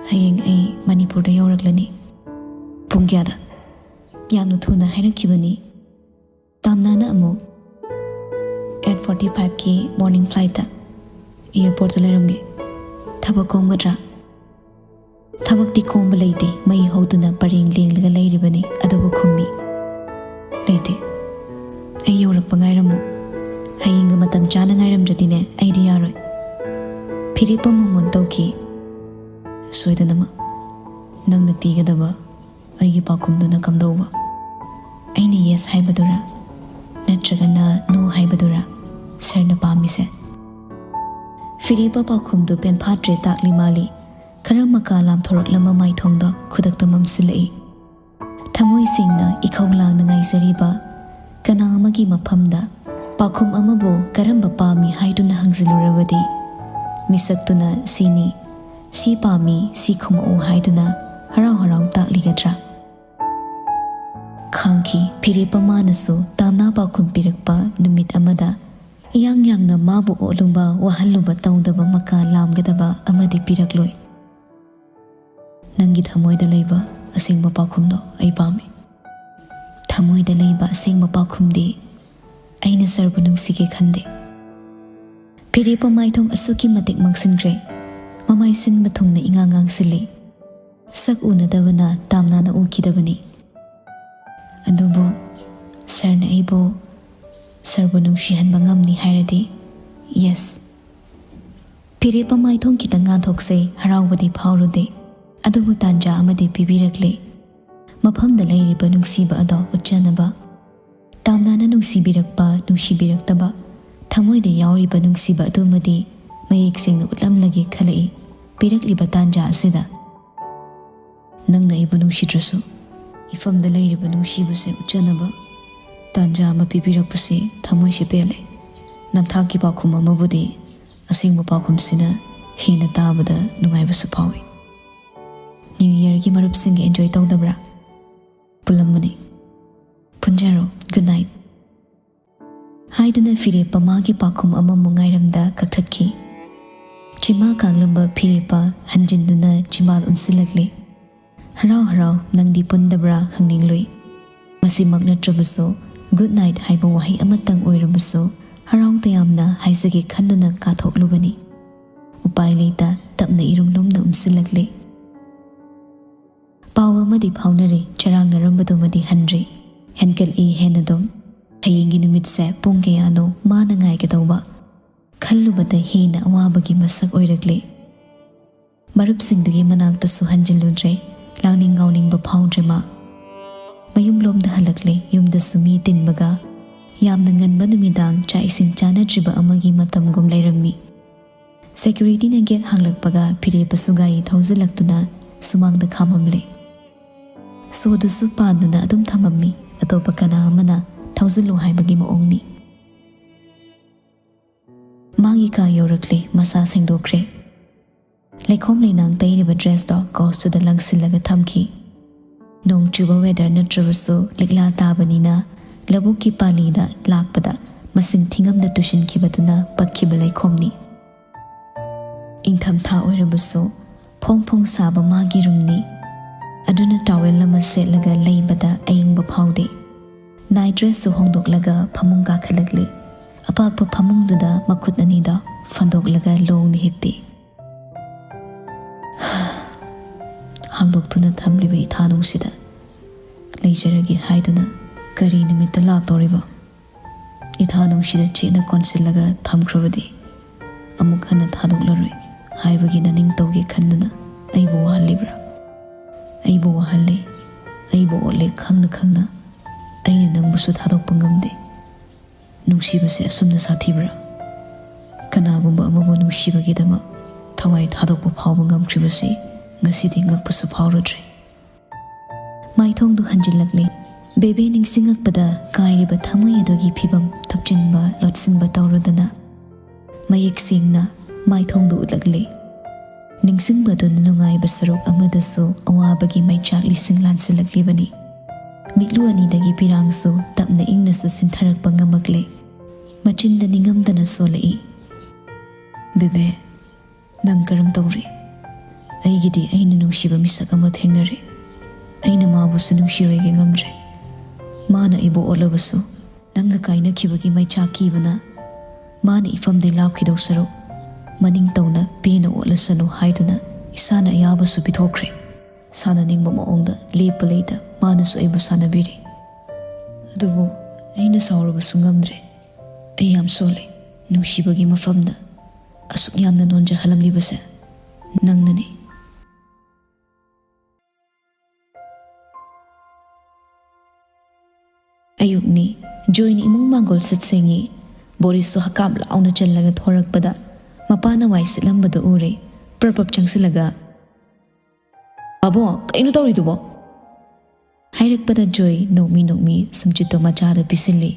ꯍꯌꯦꯡ ꯑꯩ ꯃꯅꯤꯄꯨꯔꯗ ꯌꯧꯔꯛꯂꯅꯤ꯫" "ꯄꯨꯡ ꯀꯌꯥꯗ?" ꯌꯥꯝꯅ ꯊꯨꯅ ꯍꯥꯏꯔꯛꯈꯤꯕꯅꯤ꯫ ꯇꯥꯝꯅꯥꯅ ꯑꯃꯨꯛ, "ꯑꯩꯠ ꯐꯣꯔꯇꯤ ꯐꯥꯏꯚꯀꯤ ꯃꯣꯔꯅꯤꯡ ꯐ꯭ꯂꯥꯏꯠꯇ ꯑꯦꯌꯔꯄꯣꯔꯠꯇ ꯂꯩꯔꯝꯒꯦ꯫ ꯊꯕꯛ ꯀꯣꯝꯒꯗ꯭ꯔꯥ?" ꯊꯕꯛꯇꯤ ꯀꯣꯝꯕ ꯂꯩꯇꯦ, ꯃꯩ ꯍꯧꯗꯨꯅ ꯄꯔꯦꯡ ꯂꯦꯡꯂꯒ ꯂꯩꯔꯤꯕꯅꯤ, ꯑꯗꯨꯕꯨ ꯈꯨꯝꯃꯤ, "ꯂꯩꯇꯦ꯫" ꯑꯩ ꯌꯧꯔꯛꯄ ꯉꯥꯏꯔꯝꯃꯨ꯫ ꯍꯌꯦꯡꯒ ꯃꯇꯝ ꯆꯥꯅ ꯉꯥꯏꯔꯝꯗ꯭ꯔꯗꯤꯅꯦ, ꯑꯩꯗꯤ ꯌꯥꯔꯣꯏ꯫ ꯐꯤꯔꯦꯞꯄ ꯃꯣꯃꯣꯟ ꯇꯧꯈꯤ꯫ ꯁꯣꯏꯗꯅꯃꯛ ꯅꯪꯅ ꯄꯤꯒꯗꯕ ꯑꯩꯒꯤ ꯄꯥꯎꯈꯨꯝꯗꯨꯅ ꯀꯝꯗꯧꯕ? ꯑꯩꯅ yes ꯍꯥꯏꯕꯗꯨꯔꯥ, ꯅꯠꯇ꯭ꯔꯒꯅ no ꯍꯥꯏꯕꯗꯨꯔꯥ ꯁꯥꯔꯅ ꯄꯥꯝꯃꯤꯁꯦ? ꯐꯤꯔꯦꯞꯄ ꯄꯥꯎꯈꯨꯝꯗꯨ ꯄꯦꯟꯐꯥꯠꯇ꯭ꯔꯦ ꯇꯥꯛꯂꯤ ꯃꯥꯜꯂꯤ꯫ ꯈꯔ ꯃꯀꯥ ꯂꯥꯝꯊꯣꯔꯛꯂꯝꯕ ꯃꯥꯏꯊꯣꯡꯗꯣ ꯈꯨꯗꯛꯇ ꯃꯝꯁꯤꯜꯂꯛꯏ꯫ ꯊꯃꯣꯏ ꯁꯦꯡꯅ ꯏꯈꯧ ꯂꯥꯡꯅ ꯉꯥꯏꯖꯔꯤꯕ ꯀꯅꯥ ꯑꯃꯒꯤ ꯃꯐꯝꯗ ꯄꯥꯎꯈꯨꯝ ꯑꯃꯕꯨ ꯀꯔꯝꯕ ꯄꯥꯝꯃꯤ ꯍꯥꯏꯗꯨꯅ ꯍꯪꯖꯤꯜꯂꯨꯔꯕꯗꯤ, ꯃꯤꯁꯛꯇꯨꯅ "ꯁꯤꯅꯤ, ꯁꯤ ꯄꯥꯝꯃꯤ, ꯁꯤ ꯈꯨꯝꯃꯛꯎ" ꯍꯥꯏꯗꯨꯅ ꯍꯔꯥꯎ ꯍꯔꯥꯎ ꯇꯥꯛꯂꯤꯒꯗ꯭ꯔꯥ? ꯈꯥꯡꯈꯤ꯫ ꯐꯤꯔꯦꯞꯄ ꯃꯥꯅꯁꯨ ꯇꯥꯝꯅꯥ ꯄꯥꯎꯈꯨꯝ ꯄꯤꯔꯛꯄ ꯅꯨꯃꯤꯠ ꯑꯃꯗ ꯏꯌꯥꯡ ꯌꯥꯡꯅ ꯃꯥꯕꯨ ꯑꯣꯠꯂꯨꯕ, ꯋꯥꯍꯜꯂꯨꯕ ꯇꯧꯗꯕ ꯃꯀꯥ ꯂꯥꯝꯒꯗꯕ ꯑꯃꯗꯤ ꯄꯤꯔꯛꯂꯣꯏ꯫ ꯅꯪꯒꯤ ꯊꯃꯣꯏꯗ ꯂꯩꯕ ꯑꯁꯦꯡꯕ ꯄꯥꯎꯈꯨꯝꯗꯣ ꯑꯩ ꯄꯥꯝꯃꯤ꯫ ꯊꯃꯣꯏꯗ ꯂꯩꯕ ꯑꯁꯦꯡꯕ ꯄꯥꯎꯈꯨꯝꯗꯤ ꯑꯩꯅ ꯁꯥꯔꯕꯨ ꯅꯨꯡꯁꯤꯒꯦ ꯈꯟꯗꯦ꯫ ꯐꯤꯔꯦꯞꯄ ꯃꯥꯏꯊꯣꯡ ꯑꯁꯨꯛꯀꯤ ꯃꯇꯤꯛ ꯃꯛꯁꯤꯟꯈ꯭ꯔꯦ꯫ ꯃꯃꯥꯏ ꯁꯤꯟꯕ ꯊꯨꯡꯅ ꯏꯉꯥꯡ ꯉꯥꯡꯁꯤꯜꯂꯤ꯫ ꯁꯛ ꯎꯅꯗꯕꯅ ꯇꯥꯝꯅꯥꯅ ꯎꯈꯤꯗꯕꯅꯤ꯫ ꯑꯗꯨꯕꯨ ꯁꯥꯔꯅ ꯑꯩꯕꯨ, ꯁꯥꯔꯕꯨ ꯅꯨꯡꯁꯤꯍꯟꯕ ꯉꯝꯅꯤ ꯍꯥꯏꯔꯗꯤ, yes꯫ ꯐꯤꯔꯦꯞꯄ ꯃꯥꯏꯊꯣꯡ ꯈꯤꯇꯪ ꯉꯥꯟꯊꯣꯛꯆꯩ, ꯍꯔꯥꯎꯕꯗꯤ ꯐꯥꯎꯔꯨꯗꯦ꯫ ꯑꯗꯨꯕꯨ ꯇꯥꯟꯖꯥ ꯑꯃꯗꯤ ꯄꯤꯕꯤꯔꯛꯂꯦ꯫ ꯃꯐꯝꯗ ꯂꯩꯔꯤꯕ ꯅꯨꯡꯁꯤꯕ ꯑꯗꯣ ꯎꯠꯆꯅꯕ꯫ ꯇꯥꯝꯅꯥꯅ ꯅꯨꯡꯁꯤꯕꯤꯔꯛꯄ, ꯅꯨꯡꯁꯤꯕꯤꯔꯛꯇꯕ, ꯊꯃꯣꯏꯗ ꯌꯥꯎꯔꯤꯕ ꯅꯨꯡꯁꯤꯕ ꯑꯗꯨꯃꯗꯤ ꯃꯌꯦꯛ ꯁꯦꯡꯅ ꯎꯠꯂꯝꯂꯒꯦ ꯈꯜꯂꯛꯏ ꯄꯤꯔꯛꯂꯤꯕ ꯇꯥꯟꯖꯥ ꯑꯁꯤꯗ꯫ ꯅꯪꯅ ꯑꯩꯕꯨ ꯅꯨꯡꯁꯤꯗ꯭ꯔꯁꯨ, ꯏꯐꯝꯗ ꯂꯩꯔꯤꯕ ꯅꯨꯡꯁꯤꯕꯁꯦ ꯎꯠꯆꯅꯕ ꯇꯥꯟꯖꯥ ꯑꯃ ꯄꯤꯕꯤꯔꯛꯄꯁꯤ ꯊꯃꯣꯏꯁꯦ ꯄꯦꯜꯂꯦ꯫ ꯅꯝꯊꯥꯛꯀꯤ ꯄꯥꯎꯈꯨꯝ ꯑꯃꯕꯨꯗꯤ ꯑꯁꯦꯡꯕ ꯄꯥꯎꯈꯨꯝꯁꯤꯅ ꯍꯦꯟꯅ ꯇꯥꯕꯗ ꯅꯨꯡꯉꯥꯏꯕꯁꯨ ꯐꯥꯎꯏ꯫ New Yearꯒꯤ ꯃꯔꯨꯞꯁꯤꯡꯒ enjoy ꯇꯧꯗꯕ꯭ꯔꯥ? ꯄꯨꯜꯂꯝꯕꯅꯤ꯫ ꯄꯨꯟꯖꯔꯣ꯫ Good night꯫ ꯍꯥꯏꯗꯨꯅ ꯐꯤꯔꯦꯞꯄ ꯃꯥꯒꯤ ꯄꯥꯎꯈꯨꯝ ꯑꯃꯃꯨꯛ ꯉꯥꯏꯔꯝꯗ ꯀꯛꯊꯠꯈꯤ꯫ ꯆꯤꯃꯥ ꯀꯥꯡꯂꯝꯕ ꯐꯤꯔꯦꯞꯄ ꯍꯟꯖꯤꯟꯗꯨꯅ ꯆꯤꯝꯕꯥꯜ ꯎꯝꯁꯤꯜꯂꯛꯂꯦ꯫ "ꯍꯔꯥꯎ ꯍꯔꯥꯎ ꯅꯪꯗꯤ ꯄꯨꯟꯗꯕ꯭ꯔꯥ?" ꯍꯪꯅꯤꯡꯂꯨꯏ꯫ ꯃꯁꯤꯃꯛ ꯅꯠꯇ꯭ꯔꯕꯁꯨ, good night ꯍꯥꯏꯕ ꯋꯥꯍꯩ ꯑꯃꯇꯪ ꯑꯣꯏꯔꯕꯁꯨ ꯍꯔꯥꯎ ꯇꯌꯥꯝꯅ ꯍꯥꯏꯖꯒꯦ ꯈꯟꯗꯨꯅ ꯀꯥꯊꯣꯛꯂꯨꯕꯅꯤ꯫ ꯎꯄꯥꯏ ꯂꯩꯇ ꯇꯞꯅ ꯏꯔꯨꯝ ꯂꯨꯝꯅ ꯎꯝꯁꯤꯜꯂꯛꯂꯦ꯫ ꯄꯥꯎ ꯑꯃꯗꯤ ꯐꯥꯎꯅꯔꯦ, ꯆꯔꯥꯡꯅꯔꯝꯕꯗꯨꯃꯗꯤ ꯍꯟꯗ꯭ꯔꯦ꯫ ꯍꯦꯟꯀꯠꯂꯤ ꯍꯦꯟꯅꯗꯨꯝ꯫ ꯍꯌꯦꯡꯒꯤ ꯅꯨꯃꯤꯠꯁꯦ ꯄꯨꯡ ꯀꯌꯥꯅꯣ ꯃꯥꯅ ꯉꯥꯏꯒꯗꯧꯕ? ꯈꯜꯂꯨꯕꯗ ꯍꯦꯟꯅ ꯑꯋꯥꯕꯒꯤ ꯃꯁꯛ ꯑꯣꯏꯔꯛꯂꯦ꯫ ꯃꯔꯨꯞꯁꯤꯡꯗꯨꯒꯤ ꯃꯅꯥꯛꯇꯁꯨ ꯍꯟꯖꯤꯜꯂꯨꯗ꯭ꯔꯦ꯫ ꯂꯥꯡꯅꯤꯡ ꯉꯥꯎꯅꯤꯡꯕ ꯐꯥꯎꯗ꯭ꯔꯦ ꯃꯥ꯫ ꯃꯌꯨꯝꯂꯣꯝꯗ ꯍꯜꯂꯛꯂꯦ꯫ ꯌꯨꯝꯗꯁꯨ ꯃꯤ ꯇꯤꯟꯕꯒ ꯌꯥꯝꯅ ꯉꯟꯕ ꯅꯨꯃꯤꯗꯥꯡ ꯆꯥꯛ ꯏꯁꯤꯡ ꯆꯥꯅꯗ꯭ꯔꯤꯕ ꯑꯃꯒꯤ ꯃꯇꯝꯒꯨꯝ ꯂꯩꯔꯝꯃꯤ꯫ ꯁꯦꯀ꯭ꯌꯨꯔꯤꯇꯤꯅ ꯒꯦꯠ ꯍꯥꯡꯂꯛꯄꯒ ꯐꯤꯔꯦꯞꯄꯁꯨ ꯒꯥꯔꯤ ꯊꯧꯖꯤꯜꯂꯛꯇꯨꯅ ꯁꯨꯃꯥꯡꯗ ꯈꯥꯝꯃꯝꯂꯦ꯫ ꯁꯣꯗꯨꯁꯨ ꯄꯥꯟꯗꯨꯅ ꯑꯗꯨꯝ ꯊꯝꯃꯝꯃꯤ꯫ ꯑꯇꯣꯞꯄ ꯀꯅꯥ ꯑꯃꯅ ꯊꯧꯖꯤꯜꯂꯨ ꯍꯥꯏꯕꯒꯤ ꯃꯑꯣꯡꯅꯤ꯫ ꯃꯥꯒꯤ ꯀꯥ ꯌꯧꯔꯛꯂꯦ꯫ ꯃꯁꯥ ꯁꯦꯡꯗꯣꯛꯈ꯭ꯔꯦ꯫ ꯂꯩꯈꯣꯝ ꯂꯩꯅꯥꯡ ꯇꯩꯔꯤꯕ ꯗ꯭ꯔꯦꯁꯇꯣ ꯀꯣꯁꯇꯨꯗ ꯂꯪꯁꯤꯜꯂꯒ ꯊꯝꯈꯤ꯫ ꯅꯣꯡ ꯆꯨꯕ ꯋꯦꯗꯔ ꯅꯠꯇ꯭ꯔꯕꯁꯨ ꯂꯤꯛꯂꯥ ꯇꯥꯕꯅꯤꯅ ꯂꯧꯕꯨꯛꯀꯤ ꯄꯥꯂꯤꯗ ꯂꯥꯛꯄꯗ ꯃꯁꯤꯡ ꯊꯤꯉꯝꯗ ꯇꯨꯁꯤꯟꯈꯤꯕꯗꯨꯅ ꯄꯛꯈꯤꯕ ꯂꯩꯈꯣꯝꯅꯤ꯫ ꯏꯪꯊꯝꯊꯥ ꯑꯣꯏꯔꯕꯁꯨ ꯐꯣꯡ ꯐꯣꯡ ꯁꯥꯕ ꯃꯥꯒꯤ ꯔꯨꯝꯅꯤ꯫ ꯑꯗꯨꯅ ꯇꯥꯋꯦꯜ ꯑꯃ ꯁꯦꯠꯂꯒ ꯂꯩꯕꯗ ꯑꯏꯪꯕ ꯐꯥꯎꯗꯦ꯫ ꯅꯥꯏꯠ ꯗ꯭ꯔꯦꯁꯇꯨ ꯍꯣꯡꯗꯣꯛꯂꯒ ꯐꯃꯨꯡ ꯀꯥꯈꯠꯂꯛꯂꯤ꯫ ꯑꯄꯥꯛꯄ ꯐꯃꯨꯡꯗꯨꯗ ꯃꯈꯨꯠ ꯑꯅꯤꯗ ꯐꯟꯗꯣꯛꯂꯒ ꯂꯣꯡꯅ ꯍꯤꯞꯄꯤ꯫ ꯍꯥꯡꯗꯣꯛꯇꯨꯅ ꯊꯝꯂꯤꯕ ꯏꯊꯥ ꯅꯨꯡꯁꯤꯗ ꯂꯩꯖꯔꯒꯦ ꯍꯥꯏꯗꯨꯅ ꯀꯔꯤ ꯅꯨꯃꯤꯠꯇ ꯂꯥꯛꯇꯧꯔꯤꯕ? ꯏꯊꯥ ꯅꯨꯡꯁꯤꯗ ꯆꯦꯠꯅ ꯀꯣꯟꯁꯤꯜꯂꯒ ꯊꯝꯈ꯭ꯔꯕꯗꯤ ꯑꯃꯨꯛ ꯍꯟꯅ ꯊꯥꯗꯣꯛꯂꯔꯣꯏ ꯍꯥꯏꯕꯒꯤ ꯅꯅꯤꯡ ꯇꯧꯒꯦ ꯈꯟꯗꯨꯅ ꯑꯩꯕꯨ ꯋꯥꯍꯜꯂꯤꯕ꯭ꯔꯥ? ꯑꯩꯕꯨ ꯋꯥꯍꯜꯂꯦ, ꯑꯩꯕꯨ ꯑꯣꯠꯂꯦ ꯈꯪꯅ ꯈꯪꯅ꯫ ꯑꯩꯅ ꯅꯪꯕꯨꯁꯨ ꯊꯥꯗꯣꯛꯄ ꯉꯝꯗꯦ꯫ ꯅꯨꯡꯁꯤꯕꯁꯦ ꯑꯁꯨꯝꯅ ꯁꯥꯊꯤꯕ꯭ꯔꯥ? ꯀꯅꯥꯒꯨꯝꯕ ꯑꯃꯕꯨ ꯅꯨꯡꯁꯤꯕꯒꯤꯗꯃꯛ ꯊꯋꯥꯏ ꯊꯥꯗꯣꯛꯄ ꯐꯥꯎꯕ ꯉꯝꯈ꯭ꯔꯤꯕꯁꯤ ꯉꯁꯤꯗꯤ ꯉꯛꯄꯁꯨ ꯐꯥꯎꯔꯨꯗ꯭ꯔꯦ꯫ ꯃꯥꯏꯊꯣꯡꯗꯨ ꯍꯟꯖꯤꯜꯂꯛꯂꯦ꯫ ꯕꯦꯕꯦ ꯅꯤꯡꯁꯤꯡꯉꯛꯄꯗ ꯀꯥꯏꯔꯤꯕ ꯊꯃꯣꯏ ꯑꯗꯨꯒꯤ ꯐꯤꯕꯝ ꯊꯨꯞꯆꯤꯟꯕ ꯂꯣꯠꯁꯤꯟꯕ ꯇꯧꯔꯨꯗꯅ ꯃꯌꯦꯛ ꯁꯦꯡꯅ ꯃꯥꯏꯊꯣꯡꯗꯨ ꯎꯠꯂꯛꯂꯦ꯫ ꯅꯤꯡꯁꯤꯡꯕꯗꯨꯅ ꯅꯨꯡꯉꯥꯏꯕ ꯁꯔꯨꯛ ꯑꯃꯗꯁꯨ ꯑꯋꯥꯕꯒꯤ ꯃꯩꯆꯥꯛ ꯂꯤꯁꯤꯡ ꯂꯥꯟꯁꯤꯜꯂꯛꯂꯤꯕꯅꯤ꯫ ꯃꯤꯠꯂꯨ ꯑꯅꯤꯗꯒꯤ ꯄꯤꯔꯥꯡꯁꯨ ꯇꯞꯅ ꯏꯪꯅꯁꯨ ꯁꯤꯟꯊꯔꯛꯄ ꯉꯝꯃꯛꯂꯦ꯫ ꯃꯆꯤꯟꯗ ꯅꯤꯡꯉꯝꯗꯅ ꯁꯣꯜꯂꯛꯏ, "ꯕꯦꯕꯦ, ꯅꯪ ꯀꯔꯝ ꯇꯧꯔꯤ? ꯑꯩꯒꯤꯗꯤ ꯑꯩꯅ ꯅꯨꯡꯁꯤꯕ ꯃꯤꯁꯛ ꯑꯃ ꯊꯦꯡꯅꯔꯦ꯫ ꯑꯩꯅ ꯃꯥꯕꯨꯁꯨ ꯅꯨꯡꯁꯤꯔꯣꯏꯒꯦ ꯉꯝꯗ꯭ꯔꯦ꯫ ꯃꯥꯅ ꯑꯩꯕꯨ ꯑꯣꯠꯂꯕꯁꯨ ꯅꯪꯒ ꯀꯥꯏꯅꯈꯤꯕꯒꯤ ꯃꯩꯆꯥꯛ ꯀꯤꯕꯅ ꯃꯥꯅ ꯏꯐꯝꯗꯩ ꯂꯥꯞꯈꯤꯗꯧ ꯁꯔꯨꯛ ꯃꯅꯤꯡ ꯇꯧꯅ ꯄꯦꯟꯅ ꯑꯣꯠꯂꯁꯅꯨ ꯍꯥꯏꯗꯨꯅ ꯏꯁꯥꯅ ꯑꯌꯥꯕꯁꯨ ꯄꯤꯊꯣꯛꯈ꯭ꯔꯦ꯫ ꯁꯥꯟꯅꯅꯤꯡꯕ ꯃꯑꯣꯡꯗ ꯂꯦꯞꯄ ꯂꯩꯇ ꯃꯥꯅꯁꯨ ꯑꯩꯕꯨ ꯁꯥꯟꯅꯕꯤꯔꯤ꯫ ꯑꯗꯨꯕꯨ ꯑꯩꯅ ꯁꯥꯎꯔꯨꯕꯁꯨ ꯉꯝꯗ꯭ꯔꯦ꯫ ꯑꯩ ꯌꯥꯝ ꯁꯣꯜꯂꯦ꯫ ꯅꯨꯡꯁꯤꯕꯒꯤ ꯃꯐꯝꯗ ꯑꯁꯨꯛ ꯌꯥꯝꯅ ꯅꯣꯟꯖꯍꯜꯂꯝꯂꯤꯕꯁꯦ ꯅꯪꯅꯅꯤ꯫ ꯑꯌꯨꯛꯅꯤ꯫ ꯖꯣꯏꯅ ꯏꯃꯨꯡ ꯃꯥꯡꯒꯣꯜ ꯁꯤꯠ ꯁꯦꯡꯉꯤ꯫ ꯕꯣꯔꯤꯁꯁꯨ ꯍꯀꯥꯝ ꯂꯥꯎꯅ ꯆꯜꯂꯒ ꯊꯣꯔꯛꯄꯗ ꯃꯄꯥꯅ ꯋꯥꯏ ꯁꯤꯠꯂꯝꯕꯗꯨ ꯎꯔꯦ꯫ ꯄ꯭ꯔꯞ ꯄ꯭ꯔꯞ ꯆꯪꯁꯤꯜꯂꯒ, "ꯄꯥꯕꯨꯡ, ꯀꯩꯅꯣ ꯇꯧꯔꯤꯗꯨꯕꯣ?" ꯍꯥꯏꯔꯛꯄꯗ ꯖꯣꯏ ꯅꯣꯛꯃꯤ ꯅꯣꯛꯃꯤ ꯁꯨꯝꯆꯤꯠꯇꯣ ꯃꯆꯥꯗ ꯄꯤꯁꯤꯜꯂꯤ꯫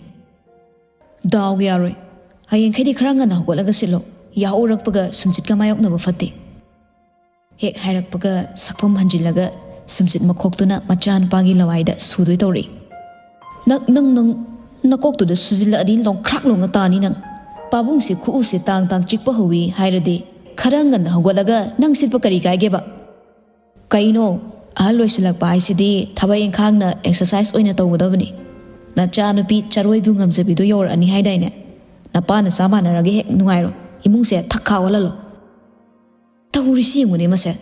"ꯗꯥꯎꯒ ꯌꯥꯔꯣꯏ꯫ ꯍꯌꯦꯡꯈꯩꯗꯤ ꯈꯔ ꯉꯟꯅ ꯍꯧꯒꯠꯂꯒ ꯁꯤꯠꯂꯣ꯫ ꯌꯥꯍꯧꯔꯛꯄꯒ ꯁꯨꯝꯆꯤꯠꯀ ꯃꯥꯌꯣꯛꯅꯕ ꯐꯠꯇꯦ꯫" ꯍꯦꯛ ꯍꯥꯏꯔꯛꯄꯒ ꯁꯛꯐꯝ ꯍꯟꯖꯤꯜꯂꯒ ꯁꯨꯝꯆꯤꯠ ꯃꯈꯣꯛꯇꯨꯅ ꯃꯆꯥꯅꯨꯄꯥꯒꯤ ꯂꯋꯥꯏꯗ ꯁꯨꯗꯣꯏ ꯇꯧꯔꯤ꯫ "ꯅꯪ, ꯅꯪ, ꯅꯪ ꯅꯀꯣꯛꯇꯨꯗ ꯁꯨꯖꯤꯜꯂꯛꯑꯗꯤ ꯂꯣꯡꯈ꯭ꯔꯥꯛ ꯂꯣꯡꯉ ꯇꯥꯅꯤ ꯅꯪ꯫ ꯄꯥꯕꯨꯡꯁꯦ ꯈꯨꯎꯁꯦ ꯇꯥꯡ ꯇꯥꯡ ꯆꯤꯛꯄ ꯍꯧꯋꯤ ꯍꯥꯏꯔꯗꯤ ꯈꯔ ꯉꯟꯅ ꯍꯧꯒꯠꯂꯒ ꯅꯪ ꯁꯤꯠꯄ ꯀꯔꯤ ꯀꯥꯏꯒꯦꯕ?" "ꯀꯩꯅꯣ, ꯑꯍꯜ ꯑꯣꯏꯁꯤꯜꯂꯛꯄ ꯍꯥꯏꯁꯤꯗꯤ ꯊꯕꯛ ꯏꯪꯈꯥꯡꯅ ꯑꯦꯛꯁꯔꯁꯥꯏꯁ ꯑꯣꯏꯅ ꯇꯧꯒꯗꯕꯅꯤ꯫ ꯅꯆꯥꯅꯨꯄꯤ ꯆꯔꯣꯏꯕꯨ ꯉꯝꯖꯕꯤꯗꯣ ꯌꯧꯔꯛꯑꯅꯤ ꯍꯥꯏꯗꯥꯏꯅꯦ? ꯅꯄꯥ ꯅꯆꯥ ꯃꯥꯟꯅꯔꯒ ꯍꯦꯛ ꯅꯨꯡꯉꯥꯏꯔꯣ꯫ ꯏꯃꯨꯡꯁꯦ ꯊꯛ ꯈꯥ ꯑꯣꯜꯍꯜꯂꯣ꯫" ꯇꯧꯔꯤꯁꯤ ꯌꯦꯡꯉꯨꯅꯦ ꯃꯁꯦ꯫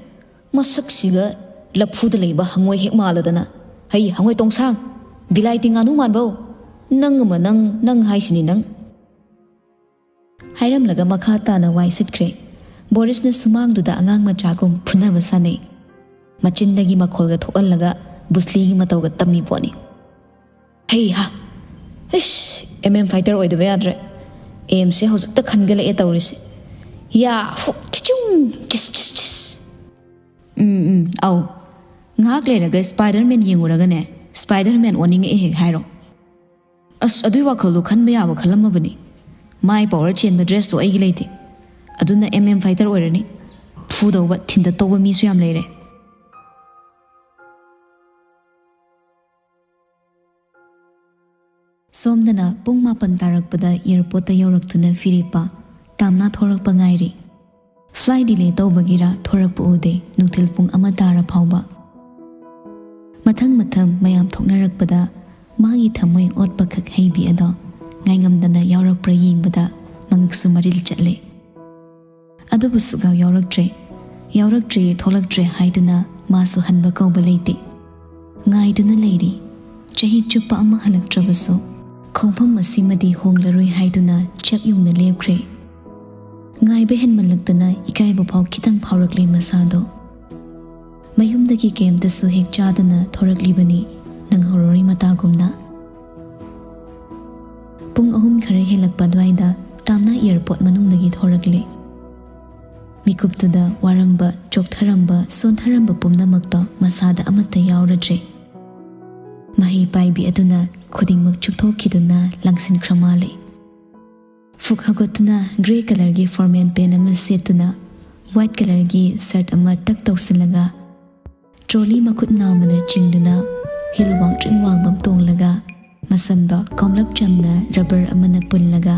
ꯃꯁꯛꯁꯤꯒ ꯂꯐꯨꯗ ꯂꯩꯕ ꯍꯉꯣꯏ ꯍꯦꯛ ꯃꯥꯜꯂꯗꯅ꯫ "ꯍꯩ ꯍꯉꯣꯏ ꯇꯣꯡꯁꯥꯡ, ꯕꯤꯂꯥꯏꯇꯤ ꯉꯥꯅꯨ ꯃꯥꯟꯕꯧ, ꯅꯪ ꯑꯃ ꯅꯪ, ꯅꯪ ꯍꯥꯏꯁꯤꯅꯤ ꯅꯪ꯫" ꯍꯥꯏꯔꯝꯂꯒ ꯃꯈꯥ ꯇꯥꯅ ꯋꯥꯏ ꯁꯤꯠꯈ꯭ꯔꯦ꯫ ꯕꯣꯔꯤꯁꯅ ꯁꯨꯃꯥꯡꯗꯨꯗ ꯑꯉꯥꯡ ꯃꯆꯥꯒꯨꯝ ꯐꯨꯅꯕ ꯁꯥꯟꯅꯩ꯫ ꯃꯆꯤꯟꯗꯒꯤ ꯃꯈꯣꯜꯒ ꯊꯣꯛꯍꯜꯂꯒ ꯕꯨꯁꯂꯤꯒꯤ ꯃꯇꯧꯒ ꯇꯝꯃꯤ ꯄꯣꯠꯅꯤ꯫ "ꯍꯩ ꯍꯥ! ꯏꯁ, ꯑꯦꯝ ꯑꯦꯝ ꯐꯥꯏꯇꯔ ꯑꯣꯏꯗꯕ ꯌꯥꯗ꯭ꯔꯦ꯫ ꯑꯦꯝꯁꯦ ꯍꯧꯖꯤꯛꯇ ꯈꯟꯒꯠꯂꯛꯑꯦ ꯇꯧꯔꯤꯁꯦ꯫ ꯌꯥ! ꯍꯨ! ꯊꯤꯆꯨꯡ! ꯆꯤꯁ! ꯆꯤꯁ! ꯆꯤꯁ!" "ꯎꯝ, ꯎꯝ, ꯑꯧ꯫ ꯉꯥꯏꯍꯥꯛ ꯂꯩꯔꯒ ꯁ꯭ꯄꯥꯏꯗꯔꯃꯦꯟ ꯌꯦꯡꯉꯨꯔꯒꯅꯦ, ꯁ꯭ꯄꯥꯏꯗꯔꯃꯦꯟ ꯑꯣꯟꯅꯤꯡꯉꯛꯑꯦ ꯍꯦꯛ ꯍꯥꯏꯔꯣ꯫" "ꯑꯁ, ꯑꯗꯨꯏ ꯋꯥꯈꯜꯗꯣ ꯈꯟꯕ ꯌꯥꯕ ꯈꯜꯂꯝꯃꯕꯅꯤ꯫ ꯃꯥꯏ ꯄꯥꯋꯔ ꯆꯦꯟꯕ ꯗ꯭ꯔꯦꯁꯇꯣ ꯑꯩꯒꯤ ꯂꯩꯇꯦ꯫ ꯑꯗꯨꯅ ꯑꯦꯝ ꯑꯦꯝ ꯐꯥꯏꯇꯔ ꯑꯣꯏꯔꯅꯤ꯫ ꯐꯨꯗꯧꯕ, ꯊꯤꯟꯗꯠꯇꯧꯕ ꯃꯤꯁꯨ ꯌꯥꯝ ꯂꯩꯔꯦ꯫" ꯁꯣꯝꯗꯅ ꯄꯨꯡ ꯃꯥꯄꯟ ꯇꯥꯔꯛꯄꯗ ꯑꯦꯌꯔꯄꯣꯔꯠꯇ ꯌꯧꯔꯛꯇꯨꯅ ꯐꯤꯔꯦꯞꯄ ꯇꯥꯝꯅꯥ ꯊꯣꯔꯛꯄ ꯉꯥꯏꯔꯤ꯫ ꯐ꯭ꯂꯥꯏꯠ ꯗꯤꯂꯦ ꯇꯧꯕꯒꯤꯔ ꯊꯣꯔꯛꯄ ꯎꯗꯦ ꯅꯨꯡꯊꯤꯜ ꯄꯨꯡ ꯑꯃ ꯇꯥꯔ ꯐꯥꯎꯕ꯫ ꯃꯊꯪ ꯃꯊꯪ ꯃꯌꯥꯝ ꯊꯣꯛꯅꯔꯛꯄꯗ ꯃꯥꯒꯤ ꯊꯃꯣꯏ ꯑꯣꯠꯄꯈꯛ ꯍꯩꯕꯤ ꯑꯗꯣ ꯉꯥꯏꯉꯝꯗꯅ ꯌꯥꯎꯔꯛꯄ꯭ꯔꯥ ꯌꯦꯡꯕꯗ ꯃꯉꯛꯁꯨ ꯃꯔꯤꯜ ꯆꯠꯂꯦ꯫ ꯑꯗꯨꯕꯨ ꯁꯨꯛꯌꯥꯎ ꯌꯥꯎꯔꯛꯇ꯭ꯔꯦ꯫ ꯌꯥꯎꯔꯛꯇ꯭ꯔꯦ, ꯊꯣꯛꯂꯛꯇ꯭ꯔꯦ ꯍꯥꯏꯗꯨꯅ ꯃꯥꯁꯨ ꯍꯟꯕ ꯀꯧꯕ ꯂꯩꯇꯦ꯫ ꯉꯥꯏꯗꯨꯅ ꯂꯩꯔꯤ꯫ ꯆꯍꯤ ꯆꯨꯞꯄ ꯑꯃ ꯍꯜꯂꯛꯇ꯭ꯔꯕꯁꯨ ꯈꯣꯡꯐꯝ ꯑꯁꯤꯃꯗꯤ ꯍꯣꯡꯂꯔꯣꯏ ꯍꯥꯏꯗꯨꯅ ꯆꯞ ꯌꯨꯡꯅ ꯂꯦꯞꯈ꯭ꯔꯦ꯫ ꯉꯥꯏꯕ ꯍꯦꯟꯃꯜꯂꯛꯇꯅ ꯏꯀꯥꯏꯕ ꯐꯥꯎ ꯈꯤꯇꯪ ꯐꯥꯎꯔꯛꯂꯦ ꯃꯁꯥꯗꯣ꯫ ꯃꯌꯨꯝꯗꯒꯤ ꯀꯩꯝꯇꯁꯨ ꯍꯦꯛ ꯆꯥꯗꯅ ꯊꯣꯔꯛꯂꯤꯕꯅꯤ, ꯅꯪꯍꯧꯔꯣꯏ ꯃꯇꯥꯒꯨꯝꯅ꯫ ꯄꯨꯡ ꯑꯍꯨꯝ ꯈꯔ ꯍꯦꯜꯂꯛꯄ ꯑꯗꯨꯋꯥꯏꯗ ꯇꯥꯝꯅ ꯑꯦꯌꯔꯄꯣꯔꯠ ꯃꯅꯨꯡꯗꯒꯤ ꯊꯣꯔꯛꯂꯦ꯫ ꯃꯤꯀꯨꯞꯇꯨꯗ ꯋꯥꯔꯝꯕ, ꯆꯣꯛꯊꯔꯝꯕ, ꯁꯣꯟꯊꯔꯝꯕ ꯄꯨꯝꯅꯃꯛꯇꯣ ꯃꯁꯥꯗ ꯑꯃꯠꯇ ꯌꯥꯎꯔꯗ꯭ꯔꯦ꯫ ꯃꯍꯩ ꯄꯥꯏꯕꯤ ꯑꯗꯨꯅ ꯈꯨꯗꯤꯡꯃꯛ ꯆꯨꯞꯊꯣꯛꯈꯤꯗꯨꯅ ꯂꯪꯁꯤꯟꯈ꯭ꯔ ꯃꯥꯜꯂꯦ꯫ ꯐꯨꯛ ꯍꯧꯒꯠꯇꯨꯅ ꯒ꯭ꯔꯦ ꯀꯂꯔꯒꯤ ꯐꯣꯔꯃꯦꯜ ꯄꯦꯟ ꯑꯃ ꯁꯦꯠꯇꯨꯅ ꯋꯥꯏꯠ ꯀꯂꯔꯒꯤ ꯁꯔꯠ ꯑꯃ ꯇꯛ ꯇꯧꯁꯤꯜꯂꯒ ꯇ꯭ꯔꯣꯂꯤ ꯃꯈꯨꯠ ꯅꯥꯝꯃꯅ ꯆꯤꯡꯗꯨꯅ ꯍꯤꯜ ꯋꯥꯡꯇ꯭ꯔꯤꯡ ꯋꯥꯡꯕ ꯑꯃ ꯇꯣꯡꯂꯒ ꯃꯁꯝꯗꯣ ꯀꯣꯝꯂꯞ ꯆꯝꯅ ꯔꯕꯔ ꯑꯃꯅ ꯄꯨꯜꯂꯒ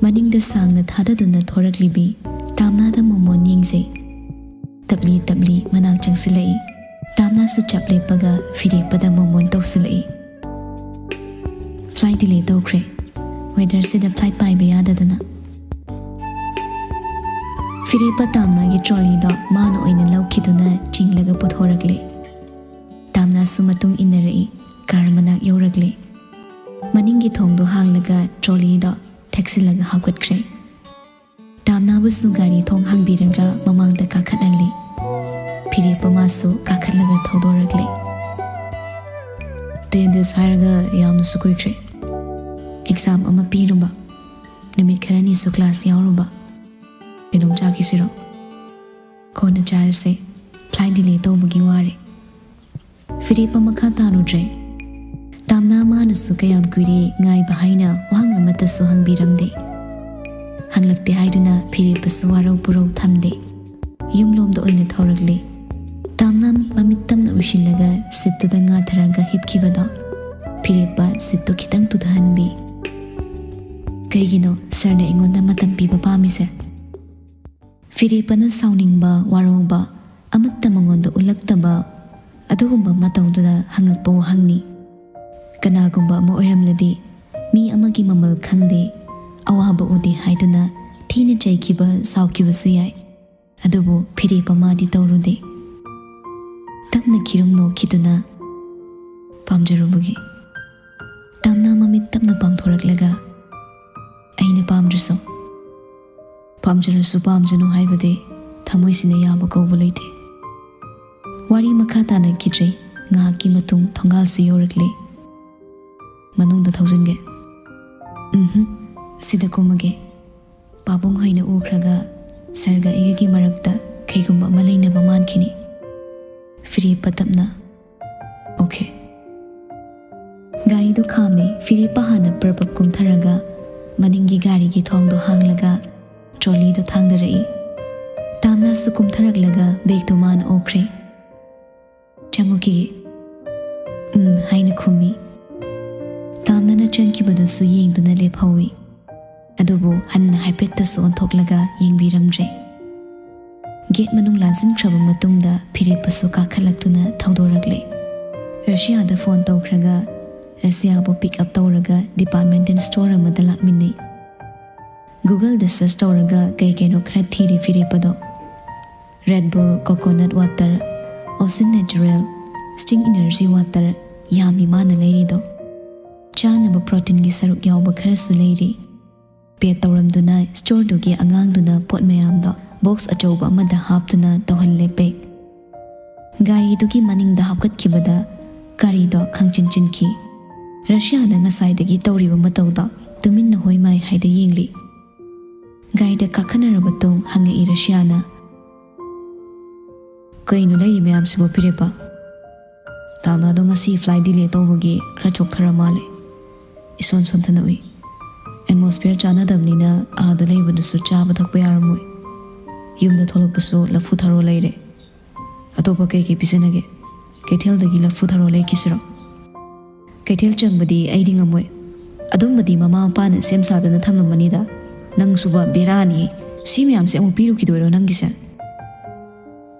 ꯃꯅꯤꯡꯗ ꯁꯥꯡꯅ ꯊꯥꯗꯗꯨꯅ ꯊꯣꯔꯛꯂꯤꯕꯤ ꯇꯥꯝꯅꯥꯗ ꯃꯣꯃꯣꯟ ꯌꯦꯡꯖꯩ꯫ ꯇꯞꯂꯤ ꯇꯞꯂꯤ ꯃꯅꯥꯛ ꯆꯪꯁꯤꯜꯂꯛꯏ꯫ ꯇꯥꯝꯅꯥꯁꯨ ꯆꯞ ꯂꯦꯞꯄꯒ ꯐꯤꯔꯦꯞꯄꯗ ꯃꯣꯃꯣꯟ ꯇꯧꯁꯤꯜꯂꯛꯏ꯫ ꯐ꯭ꯂꯥꯏꯠ ꯗꯤꯂꯦ ꯇꯧꯈ꯭ꯔꯦ꯫ ꯋꯦꯗꯔꯁꯤꯗ ꯐ꯭ꯂꯥꯏꯠ ꯄꯥꯏꯕ ꯌꯥꯗꯗꯅ꯫ ꯐꯤꯔꯦꯞꯄ ꯇꯥꯝꯅꯥꯒꯤ ꯇ꯭ꯔꯣꯂꯤꯗꯣ ꯃꯥꯅ ꯑꯣꯏꯅ ꯂꯧꯈꯤꯗꯨꯅ ꯆꯤꯡꯂꯒ ꯄꯨꯊꯣꯔꯛꯂꯦ꯫ ꯇꯥꯝꯅꯥꯁꯨ ꯃꯇꯨꯡ ꯏꯟꯅꯔꯛꯏ꯫ ꯀꯥꯔ ꯃꯅꯥꯛ ꯌꯧꯔꯛꯂꯦ꯫ ꯃꯅꯤꯡꯒꯤ ꯊꯣꯡꯗꯣ ꯍꯥꯡꯂꯒ ꯇ꯭ꯔꯣꯂꯤꯗꯣ ꯊꯦꯛꯆꯤꯜꯂꯒ ꯍꯥꯞꯀꯠꯈ꯭ꯔꯦ꯫ ꯇꯥꯝꯅꯥꯕꯨꯁꯨ ꯒꯥꯔꯤ ꯊꯣꯡ ꯍꯥꯡꯕꯤꯔꯒ ꯃꯃꯥꯡꯗ ꯀꯥꯈꯠꯍꯜꯂꯤ꯫ ꯐꯤꯔꯦꯞꯄ ꯃꯥꯁꯨ ꯀꯥꯈꯠꯂꯒ ꯊꯧꯗꯣꯔꯛꯂꯦ꯫ ꯇꯦꯟ ꯗꯦꯖ ꯍꯥꯏꯔꯒ ꯌꯥꯝꯅꯁꯨ ꯀꯨꯏꯈ꯭ꯔꯦ꯫ ꯑꯦꯛꯖꯥꯝ ꯑꯃ ꯄꯤꯔꯨꯕ, ꯅꯨꯃꯤꯠ ꯈꯔꯅꯤꯁꯨ ꯀ꯭ꯂꯥꯁ ꯌꯥꯎꯔꯨꯕ꯫ ꯀꯩꯅꯣꯝ ꯆꯥꯈꯤꯁꯤꯔꯣ? ꯀꯣꯟꯅ ꯆꯥꯔꯁꯦ, ꯐ꯭ꯂꯥꯏꯠ ꯗꯤꯂꯦ ꯇꯧꯕꯒꯤ ꯋꯥꯔꯦ꯫ ꯐꯤꯔꯦꯞꯄ ꯃꯈꯥ ꯇꯥꯔꯨꯗ꯭ꯔꯦ꯫ ꯇꯥꯝꯅꯥ ꯃꯥꯅꯁꯨ ꯀꯌꯥꯝ ꯀꯨꯏꯔꯦ ꯉꯥꯏꯕ ꯍꯥꯏꯅ ꯋꯥꯍꯪ ꯑꯃꯠꯇꯁꯨ ꯍꯪꯕꯤꯔꯝꯗꯦ꯫ ꯍꯪꯂꯛꯇꯦ ꯍꯥꯏꯗꯨꯅ ꯐꯤꯔꯦꯞꯄꯁꯨ ꯋꯥꯔꯧ ꯄꯨꯔꯧ ꯊꯝꯗꯦ꯫ ꯌꯨꯝꯂꯣꯝꯗ ꯑꯣꯏꯅ ꯊꯧꯔꯛꯂꯦ꯫ ꯇꯥꯝꯅꯥ ꯃꯃꯤꯠ ꯇꯝꯅ ꯎꯏꯁꯤꯜꯂꯒ ꯁꯤꯠꯇꯨꯗ ꯉꯥꯊꯔꯒ ꯍꯤꯞꯈꯤꯕꯗꯣ ꯐꯤꯔꯦꯞꯄ ꯁꯤꯠꯇꯨ ꯈꯤꯇꯪ ꯇꯨꯊꯍꯟꯕꯤ꯫ "ꯀꯩꯒꯤꯅꯣ ꯁꯥꯔꯅ ꯑꯩꯉꯣꯟꯗ ꯃꯇꯝ ꯄꯤꯕ ꯄꯥꯝꯃꯤꯁꯦ?" ꯐꯤꯔꯦꯞꯄꯅ ꯁꯥꯎꯅꯤꯡꯕ, ꯋꯥꯔꯧꯕ ꯑꯃꯠꯇ ꯃꯉꯣꯟꯗ ꯎꯠꯂꯛꯇꯕ ꯑꯗꯨꯒꯨꯝꯕ ꯃꯇꯧꯗꯨꯗ ꯍꯪꯉꯛꯄ ꯋꯥꯍꯪꯅꯤ꯫ ꯀꯅꯥꯒꯨꯝꯕ ꯑꯃ ꯑꯣꯏꯔꯝꯂꯗꯤ ꯃꯤ ꯑꯃꯒꯤ ꯃꯃꯜ ꯈꯪꯗꯦ, ꯑꯋꯥꯕ ꯎꯗꯦ ꯍꯥꯏꯗꯨꯅ ꯊꯤꯅ ꯆꯩꯈꯤꯕ, ꯁꯥꯎꯈꯤꯕꯁꯨ ꯌꯥꯏ꯫ ꯑꯗꯨꯕꯨ ꯐꯤꯔꯦꯞꯄ ꯃꯥꯗꯤ ꯇꯧꯔꯨꯗꯦ꯫ ꯇꯞꯅ ꯈꯤꯔꯨꯝ ꯅꯣꯛꯈꯤꯗꯨꯅ, "ꯄꯥꯝꯖꯔꯨꯕꯒꯤ"꯫ ꯇꯥꯝꯅꯥ ꯃꯃꯤꯠ ꯇꯞꯅ ꯄꯥꯡꯊꯣꯔꯛꯂꯒ, "ꯑꯩꯅ ꯄꯥꯝꯗ꯭ꯔꯁꯨ?" "ꯄꯥꯝꯖꯔꯁꯨ ꯄꯥꯝꯖꯅꯨ ꯍꯥꯏꯕꯗꯤ ꯊꯃꯣꯏꯁꯤꯅ ꯌꯥꯕ ꯀꯧꯕ ꯂꯩꯇꯦ"꯫ ꯋꯥꯔꯤ ꯃꯈꯥ ꯇꯥꯅꯈꯤꯗ꯭ꯔꯦ꯫ ꯉꯥꯏꯍꯥꯛꯀꯤ ꯃꯇꯨꯡ ꯊꯣꯡꯒꯥꯜꯁꯨ ꯌꯧꯔꯛꯂꯦ꯫ "ꯃꯅꯨꯡꯗ ꯊꯧꯖꯤꯟꯒꯦ"꯫ "ꯎꯝꯍꯨꯝ, ꯁꯤꯗ ꯀꯨꯝꯃꯒꯦ"꯫ ꯄꯥꯕꯨꯡ ꯍꯣꯏꯅ ꯎꯈ꯭ꯔꯒ ꯁꯔꯒ ꯑꯩꯒꯒꯤ ꯃꯔꯛꯇ ꯀꯩꯒꯨꯝꯕ ꯑꯃ ꯂꯩꯅꯕ ꯃꯥꯟꯈꯤꯅꯤ꯫ ꯐꯤꯔꯦꯞꯄ ꯇꯞꯅ, "ꯑꯣꯀꯦ"꯫ ꯒꯥꯔꯤꯗꯨ ꯈꯥꯝꯃꯤ꯫ ꯐꯤꯔꯦꯞꯄ ꯍꯥꯟꯅ ꯄ꯭ꯔꯞ ꯄ꯭ꯔꯞ ꯀꯨꯝꯊꯔꯒ ꯃꯅꯤꯡꯒꯤ ꯒꯥꯔꯤꯒꯤ ꯊꯣꯡꯗꯣ ꯍꯥꯡꯂꯒ ꯇ꯭ꯔꯣꯂꯤꯗꯣ ꯊꯥꯡꯗꯔꯛꯏ꯫ ꯇꯥꯝꯅꯥꯁꯨ ꯀꯨꯝꯊꯔꯛꯂꯒ ꯕꯦꯒꯇꯨ ꯃꯥꯅ ꯑꯣꯛꯈ꯭ꯔꯦ꯫ "ꯆꯪꯉꯨꯈꯤꯒꯦ"꯫ "ꯎꯝ" ꯍꯥꯏꯅ ꯈꯨꯝꯃꯤ꯫ ꯇꯥꯝꯅꯥꯅ ꯆꯪꯈꯤꯕꯗꯨꯁꯨ ꯌꯦꯡꯗꯨꯅ ꯂꯦꯞꯍꯧꯏ꯫ ꯑꯗꯨꯕꯨ ꯍꯟꯅ ꯍꯥꯏꯐꯦꯠꯇꯁꯨ ꯑꯣꯟꯊꯣꯛꯂꯒ ꯌꯦꯡꯕꯤꯔꯝꯗ꯭ꯔꯦ꯫ ꯒꯦꯠ ꯃꯅꯨꯡ ꯂꯥꯟꯁꯤꯟꯈ꯭ꯔꯕ ꯃꯇꯨꯡꯗ ꯐꯤꯔꯦꯞꯄꯁꯨ ꯀꯥꯈꯠꯂꯛꯇꯨꯅ ꯊꯧꯗꯣꯔꯛꯂꯦ꯫ ꯔꯁꯤꯌꯥꯗ ꯐꯣꯟ ꯇꯧꯈ꯭ꯔꯒ ꯔꯁꯤꯌꯥꯕꯨ ꯄꯤꯛ ꯑꯞ ꯇꯧꯔꯒ ꯗꯤꯄꯥꯔꯠꯃꯦꯟꯇꯦꯜ ꯁ꯭ꯇꯣꯔ ꯑꯃꯗ ꯂꯥꯛꯃꯤꯟꯅꯩ꯫ ꯒꯨꯒꯜꯗ ꯁꯔꯆ ꯇꯧꯔꯒ ꯀꯩ ꯀꯩꯅꯣ ꯈꯔ ꯊꯤꯔꯤ ꯐꯤꯔꯦꯞꯄꯗꯣ꯫ Red Bull, coconut water, ocean natural, Sting energy water, ꯌꯥꯝꯃꯤ ꯃꯥꯅ ꯂꯩꯔꯤꯗꯣ꯫ ꯆꯥꯅꯕ ꯄ꯭ꯔꯣꯇꯤꯟꯒꯤ ꯁꯔꯨꯛ ꯌꯥꯎꯕ ꯈꯔꯁꯨ ꯂꯩꯔꯤ꯫ ꯄꯦꯛ ꯇꯧꯔꯝꯗꯨꯅ ꯁ꯭ꯇꯣꯔꯗꯨꯒꯤ ꯑꯉꯥꯡꯗꯨꯅ ꯄꯣꯠ ꯃꯌꯥꯝꯗꯣ ꯕꯣꯛꯁ ꯑꯆꯧꯕ ꯑꯃꯗ ꯍꯥꯞꯇꯨꯅ ꯇꯧꯍꯜꯂꯦ ꯄꯦꯛ꯫ ꯒꯥꯔꯤꯗꯨꯒꯤ ꯃꯅꯤꯡꯗ ꯍꯥꯞꯀꯠꯈꯤꯕꯗ ꯒꯥꯔꯤꯗꯣ ꯈꯪꯆꯤꯟ ꯆꯤꯟꯈꯤ꯫ ꯔꯁꯤꯌꯥꯅ ꯉꯁꯥꯏꯗꯒꯤ ꯇꯧꯔꯤꯕ ꯃꯇꯧꯗꯣ ꯇꯨꯃꯤꯟꯅ ꯍꯣꯏ ꯃꯥꯏ ꯍꯥꯏꯗ ꯌꯦꯡꯂꯤ꯫ ꯒꯥꯔꯤꯗ ꯀꯥꯈꯠꯅꯔꯕ ꯃꯇꯨꯡ ꯍꯪꯉꯛꯏ ꯔꯁꯤꯌꯥꯅ, "ꯀꯩꯅꯣ ꯂꯩꯔꯤ ꯃꯌꯥꯝꯁꯤꯕꯣ ꯐꯤꯔꯦꯞꯄ?" "ꯇꯥꯝꯅꯥꯗꯣ ꯉꯁꯤ ꯐ꯭ꯂꯥꯏꯠ ꯗꯤꯂꯦ ꯇꯧꯕꯒꯤ ꯈꯔ ꯆꯣꯛꯊꯔ ꯃꯥꯜꯂꯦ꯫ ꯏꯁꯣꯟ ꯁꯣꯟꯊꯅ ꯎꯏ꯫ ꯑꯦꯠꯃꯣꯁꯐꯤꯌꯔ ꯆꯥꯟꯅꯗꯕꯅꯤꯅ ꯑꯥꯗ ꯂꯩꯕꯗꯨꯁꯨ ꯆꯥꯕ ꯊꯛꯄ ꯌꯥꯔꯝꯃꯣꯏ꯫ ꯌꯨꯝꯗ ꯊꯣꯛꯂꯛꯄꯁꯨ ꯂꯐꯨ ꯊꯔꯣ ꯂꯩꯔꯦ꯫ ꯑꯇꯣꯞꯄ ꯀꯩ ꯀꯩ ꯄꯤꯖꯅꯒꯦ? ꯀꯩꯊꯦꯜꯗꯒꯤ ꯂꯐꯨ ꯊꯔꯣ ꯂꯩꯈꯤꯁꯤꯔꯣ?" "ꯀꯩꯊꯦꯜ ꯆꯪꯕꯗꯤ ꯑꯩꯗꯤ ꯉꯝꯃꯣꯏ꯫ ꯑꯗꯨꯝꯕꯗꯤ ꯃꯃꯥ ꯃꯄꯥꯅ ꯁꯦꯝ ꯁꯥꯗꯨꯅ ꯊꯝꯂꯝꯃꯅꯤꯗ꯫ ꯅꯪꯁꯨꯕ ꯕꯦꯔꯥꯅꯤ꯫ ꯁꯤ ꯃꯌꯥꯝꯁꯦ ꯑꯃꯨꯛ ꯄꯤꯔꯨꯈꯤꯗꯣꯏꯔꯣ ꯅꯪꯒꯤꯁꯦ?"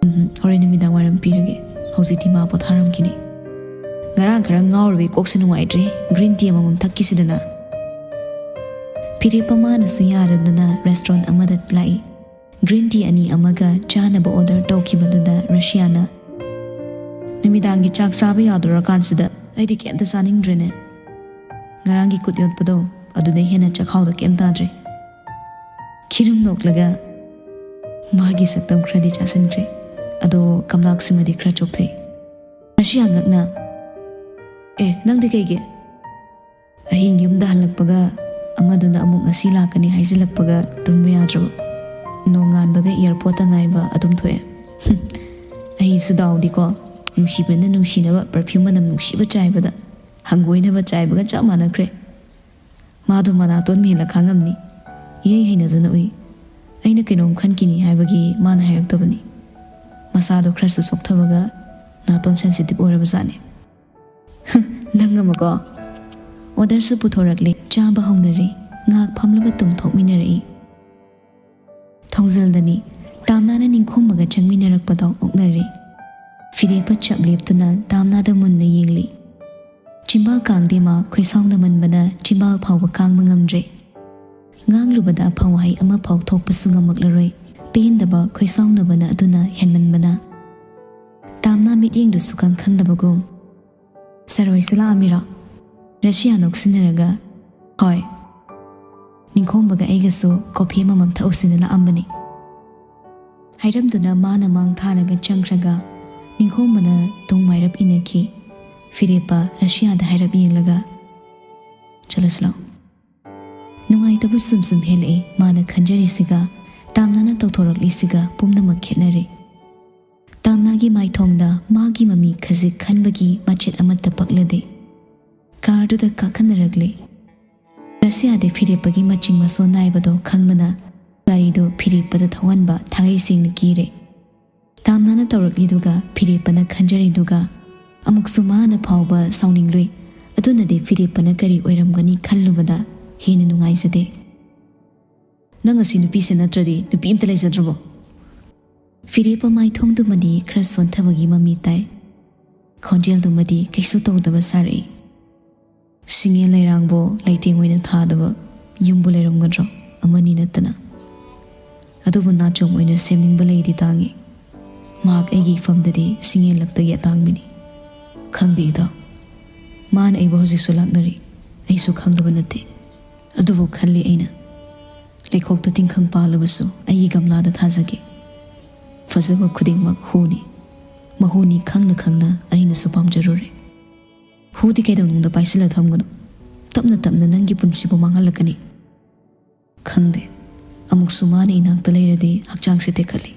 "ꯎꯝ, ꯍꯣꯔꯦꯟ ꯅꯨꯃꯤꯗꯥꯡ ꯋꯥꯏꯔꯝ ꯄꯤꯔꯒꯦ꯫ ꯍꯧꯖꯤꯛꯇꯤ ꯃꯥ ꯄꯣꯊꯥꯔꯝꯈꯤꯅꯤ꯫ ꯉꯔꯥꯡ ꯈꯔ ꯉꯥꯎꯔꯨꯕꯩ ꯀꯣꯛꯁꯦ ꯅꯨꯡꯉꯥꯏꯇ꯭ꯔꯦ꯫ ꯒ꯭ꯔꯤꯟ ꯇꯤ ꯑꯃꯃꯝ ꯊꯛꯈꯤꯁꯤꯗꯅ"꯫ ꯐꯤꯔꯦꯞꯄ ꯃꯥꯅꯁꯨ ꯌꯥꯔꯗꯨꯅ ꯔꯦꯁꯇ꯭ꯔꯣꯟ ꯑꯃꯗ ꯂꯥꯛꯏ꯫ ꯒ꯭ꯔꯤꯟ ꯇꯤ ꯑꯅꯤ ꯑꯃꯒ ꯆꯥꯅꯕ ꯑꯣꯔꯗꯔ ꯇꯧꯈꯤꯕꯗꯨꯗ ꯔꯁꯤꯌꯥꯅ, "ꯅꯨꯃꯤꯗꯥꯡꯒꯤ ꯆꯥꯛ ꯆꯥꯕ ꯌꯥꯗꯣꯔꯀꯥꯟꯁꯤꯗ ꯑꯩꯗꯤ ꯀꯩꯝꯇ ꯆꯥꯅꯤꯡꯗ꯭ꯔꯦꯅꯦ"꯫ ꯉꯔꯥꯡꯒꯤ ꯀꯨꯠ ꯌꯣꯠꯄꯗꯣ, ꯑꯗꯨꯗꯩ ꯍꯦꯟꯅ ꯆꯈꯥꯎꯗ ꯀꯩꯝ ꯇꯥꯗ꯭ꯔꯦ꯫ ꯈꯤꯔꯨꯝ ꯅꯣꯛꯂꯒ, ꯃꯥꯒꯤ ꯁꯛꯇꯝ ꯈꯔꯗꯤ ꯆꯥꯁꯤꯟꯈ꯭ꯔꯦ, ꯑꯗꯣ ꯀꯝꯂꯥꯛꯁꯤꯃꯗꯤ ꯈꯔ ꯆꯣꯛꯊꯩ꯫ ꯔꯁꯤꯌꯥ ꯉꯛꯅ, "ꯑꯦ, ꯅꯪꯗꯤ ꯀꯩꯒꯤ?" ꯑꯍꯤꯡ ꯌꯨꯝꯗ ꯍꯜꯂꯛꯄꯒ ꯑꯃꯗꯨꯅ ꯑꯃꯨꯛ ꯉꯁꯤ ꯂꯥꯛꯀꯅꯤ ꯍꯥꯏꯖꯤꯜꯂꯛꯄꯒ ꯇꯨꯝꯕ ꯌꯥꯗ꯭ꯔꯕ꯫ ꯅꯣꯡꯉꯥꯟꯕꯒ ꯑꯦꯌꯥꯔꯄꯣꯔꯠꯇ ꯉꯥꯏꯕ ꯑꯗꯨꯝ ꯊꯣꯛꯑꯦ꯫ ꯍꯨꯝ, ꯑꯩꯁꯨ ꯗꯥꯎꯗꯤꯀꯣ, ꯅꯨꯡꯁꯤꯕꯅ ꯅꯨꯡꯁꯤꯅꯕ ꯄꯔꯐ꯭ꯌꯨꯝ ꯃꯅꯝ ꯅꯨꯡꯁꯤꯕ ꯆꯥꯏꯕꯗ ꯍꯪꯒꯣꯏꯅꯕ ꯆꯥꯏꯕꯒ ꯆꯞ ꯃꯥꯟꯅꯈ꯭ꯔꯦ꯫ ꯃꯥꯗꯣ ꯃꯅꯥꯇꯣꯟ ꯃꯦꯜꯂ ꯈꯥꯡꯉꯝꯅꯤ꯫ ꯏꯍꯩ ꯍꯩꯅꯗꯅ ꯎꯏ꯫ ꯑꯩꯅ ꯀꯩꯅꯣꯝ ꯈꯟꯈꯤꯅꯤ ꯍꯥꯏꯕꯒꯤ ꯃꯥꯅ ꯍꯥꯏꯔꯛꯇꯕꯅꯤ꯫ ꯃꯁꯥꯗꯣ ꯈꯔꯁꯨ ꯆꯣꯛꯊꯕꯒ ꯅꯥꯇꯣꯟ ꯁꯦꯟꯁꯤꯇꯤꯚ ꯑꯣꯏꯔꯕꯖꯥꯠꯅꯤ꯫ ꯅꯪ ꯑꯃꯀꯣ꯫ ꯑꯣꯔꯗꯔꯁꯨ ꯄꯨꯊꯣꯔꯛꯂꯦ꯫ ꯆꯥꯕ ꯍꯧꯅꯔꯦ꯫ ꯉꯥꯏꯍꯥꯛ ꯐꯝꯂꯕ ꯇꯨꯡ ꯊꯣꯛꯃꯤꯟꯅꯔꯛꯏ꯫ ꯊꯣꯡꯖꯤꯜꯗꯅꯤ꯫ ꯇꯥꯝꯅꯥꯅ ꯅꯤꯡꯈꯣꯝꯕꯒ ꯆꯪꯃꯤꯟꯅꯔꯛꯄꯗꯣ ꯑꯣꯛꯅꯔꯦ꯫ ꯐꯤꯔꯦꯞꯄ ꯆꯞ ꯂꯦꯞꯇꯨꯅ ꯇꯥꯝꯅꯥꯗ ꯃꯨꯟꯅ ꯌꯦꯡꯂꯤ꯫ ꯆꯤꯝꯕꯥꯜ ꯀꯥꯡꯗꯦ ꯃꯥ ꯈꯣꯏꯁꯥꯎꯅꯃꯟꯕꯅ ꯆꯤꯝꯕꯥꯜ ꯐꯥꯎꯕ ꯀꯥꯡꯕ ꯉꯝꯗ꯭ꯔꯦ꯫ ꯉꯥꯡꯂꯨꯕꯗ ꯑꯐ ꯋꯥꯍꯩ ꯑꯃꯐꯥꯎ ꯊꯣꯛꯄꯁꯨ ꯉꯝꯃꯛꯂꯔꯣꯏ꯫ ꯄꯦꯟꯗꯕ ꯈꯣꯏꯁꯥꯎꯅꯕꯅ ꯑꯗꯨꯅ ꯍꯦꯟꯃꯟꯕꯅ꯫ ꯇꯥꯝꯅꯥ ꯃꯤꯠꯌꯦꯡꯗꯨ ꯁꯨꯈꯪ ꯈꯪꯗꯕꯒꯨꯝ, "ꯁꯔ ꯍꯣꯏꯁꯨ ꯂꯥꯛꯑꯝꯃꯤꯔꯣ?" ꯔꯁꯤꯌꯥ ꯅꯣꯛꯁꯤꯟꯅꯔꯒ, "ꯍꯣꯏ꯫ ꯅꯤꯡꯈꯣꯝꯕꯒ ꯑꯩꯒꯁꯨ ꯀꯣꯐꯤ ꯑꯃꯃꯝ ꯊꯛꯎꯁꯤꯅ ꯂꯥꯛꯑꯝꯕꯅꯤ"꯫ ꯍꯥꯏꯔꯝꯗꯨꯅ ꯃꯥꯅ ꯃꯥꯡ ꯊꯥꯔꯒ ꯆꯪꯈ꯭ꯔꯒ ꯅꯤꯡꯈꯣꯝꯕꯅ ꯇꯨꯡ ꯃꯥꯏꯔꯞ ꯏꯟꯅꯈꯤ꯫ ꯐꯤꯔꯦꯞꯄ ꯔꯁꯤꯌꯥꯗ ꯍꯥꯏꯔꯞ ꯌꯦꯡꯂꯒ, "ꯆꯠꯂꯁꯤ ꯂꯥꯛꯑꯣ"꯫ ꯅꯨꯡꯉꯥꯏꯇꯕ ꯁꯨꯝ ꯁꯨꯝ ꯍꯦꯜꯂꯛꯏ꯫ ꯃꯥꯅ ꯈꯟꯖꯔꯤꯁꯤꯒ ꯇꯥꯝꯅꯥꯅ ꯇꯧꯊꯣꯔꯛꯂꯤꯁꯤꯒ ꯄꯨꯝꯅꯃꯛ ꯈꯦꯠꯅꯔꯦ꯫ ꯇꯥꯝꯅꯥꯒꯤ ꯃꯥꯏꯊꯣꯡꯗ ꯃꯥꯒꯤ ꯃꯃꯤ ꯈꯖꯤꯛ ꯈꯟꯕꯒꯤ ꯃꯆꯦꯠ ꯑꯃꯠꯇ ꯄꯛꯂꯗꯦ꯫ ꯀꯥꯔꯗꯨꯗ ꯀꯥꯈꯠꯅꯔꯛꯂꯦ꯫ ꯔꯁꯤꯌꯥꯗꯤ ꯐꯤꯔꯦꯞꯄꯒꯤ ꯃꯆꯤꯡ ꯃꯁꯣꯟ ꯅꯥꯏꯕꯗꯣ ꯈꯪꯕꯅ ꯒꯥꯔꯤꯗꯨ ꯐꯤꯔꯦꯞꯄꯗ ꯊꯧꯍꯟꯕ ꯊꯥꯒꯩ ꯁꯦꯡꯅ ꯀꯤꯔꯦ꯫ ꯇꯥꯝꯅꯥꯅ ꯇꯧꯔꯛꯂꯤꯗꯨꯒ ꯐꯤꯔꯦꯞꯄꯅ ꯈꯟꯖꯔꯤꯗꯨꯒ ꯑꯃꯨꯛꯁꯨ ꯃꯥꯅ ꯐꯥꯎꯕ ꯁꯥꯎꯅꯤꯡꯂꯨꯏ꯫ ꯑꯗꯨꯅꯗꯤ ꯐꯤꯔꯦꯞꯄꯅ ꯀꯔꯤ ꯑꯣꯏꯔꯝꯒꯅꯤ ꯈꯜꯂꯨꯕꯗ ꯍꯦꯟꯅ ꯅꯨꯡꯉꯥꯏꯖꯗꯦ꯫ "ꯅꯪ ꯑꯁꯤ ꯅꯨꯄꯤꯁꯦ ꯅꯠꯇ꯭ꯔꯗꯤ ꯅꯨꯄꯤ ꯑꯝꯇ ꯂꯩꯖꯗ꯭ꯔꯕꯣ?" ꯐꯤꯔꯦꯞꯄ ꯃꯥꯏꯊꯣꯡꯗꯨꯃꯗꯤ ꯈꯔ ꯁꯣꯟꯊꯕꯒꯤ ꯃꯃꯤ ꯇꯥꯏ꯫ ꯈꯣꯟꯖꯦꯜꯗꯨꯃꯗꯤ ꯀꯩꯁꯨ ꯇꯧꯗꯕ ꯁꯥꯔꯛꯏ꯫ "ꯁꯤꯡꯉꯦ ꯂꯩꯔꯥꯡꯕꯨ ꯂꯩꯇꯦꯡ ꯑꯣꯏꯅ ꯊꯥꯗꯕ ꯌꯨꯝꯕꯨ ꯂꯩꯔꯝꯒꯗ꯭ꯔꯣ? ꯑꯃꯅꯤ ꯅꯠꯇꯅ꯫ ꯑꯗꯨꯕꯨ ꯅꯥꯆꯣꯝ ꯑꯣꯏꯅ ꯁꯦꯝꯅꯤꯡꯕ ꯂꯩꯗꯤ ꯇꯥꯡꯉꯤ꯫ ꯃꯍꯥꯛ ꯑꯩꯒꯤ ꯏꯐꯝꯗꯗꯤ ꯁꯤꯡꯉꯦꯟꯂꯛꯇꯒꯤ ꯑꯇꯥꯡꯕꯅꯤ꯫ ꯈꯪꯗꯦ ꯏꯇꯥꯎ꯫ ꯃꯥꯅ ꯑꯩꯕꯨ ꯍꯧꯖꯤꯛꯁꯨ ꯂꯥꯛꯅꯔꯤ꯫ ꯑꯩꯁꯨ ꯈꯪꯗꯕ ꯅꯠꯇꯦ꯫ ꯑꯗꯨꯕꯨ ꯈꯜꯂꯤ ꯑꯩꯅ, ꯂꯩꯈꯣꯛꯇ ꯇꯤꯡꯈꯪ ꯄꯥꯜꯂꯕꯁꯨ ꯑꯩꯒꯤ ꯒꯝꯂꯥꯗ ꯊꯥꯖꯒꯦ꯫ ꯐꯖꯕ ꯈꯨꯗꯤꯡꯃꯛ ꯍꯨꯅꯤ, ꯃꯍꯨꯅꯤ ꯈꯪꯅ ꯈꯪꯅ ꯑꯩꯅꯁꯨ ꯄꯥꯝꯖꯔꯨꯔꯦ꯫ ꯍꯨꯗꯤ ꯀꯩꯗꯧꯅꯨꯡꯗ ꯄꯥꯏꯁꯤꯜꯂ ꯊꯝꯒꯅꯨ, ꯇꯞꯅ ꯇꯞꯅ ꯅꯪꯒꯤ ꯄꯨꯟꯁꯤꯕꯨ ꯃꯥꯡꯍꯜꯂꯛꯀꯅꯤ꯫ ꯈꯪꯗꯦ꯫ ꯑꯃꯨꯛꯁꯨ ꯃꯥꯅ ꯏꯅꯥꯛꯇ ꯂꯩꯔꯗꯤ ꯍꯛꯆꯥꯡꯁꯦ ꯇꯦꯛꯈꯠꯂꯤ꯫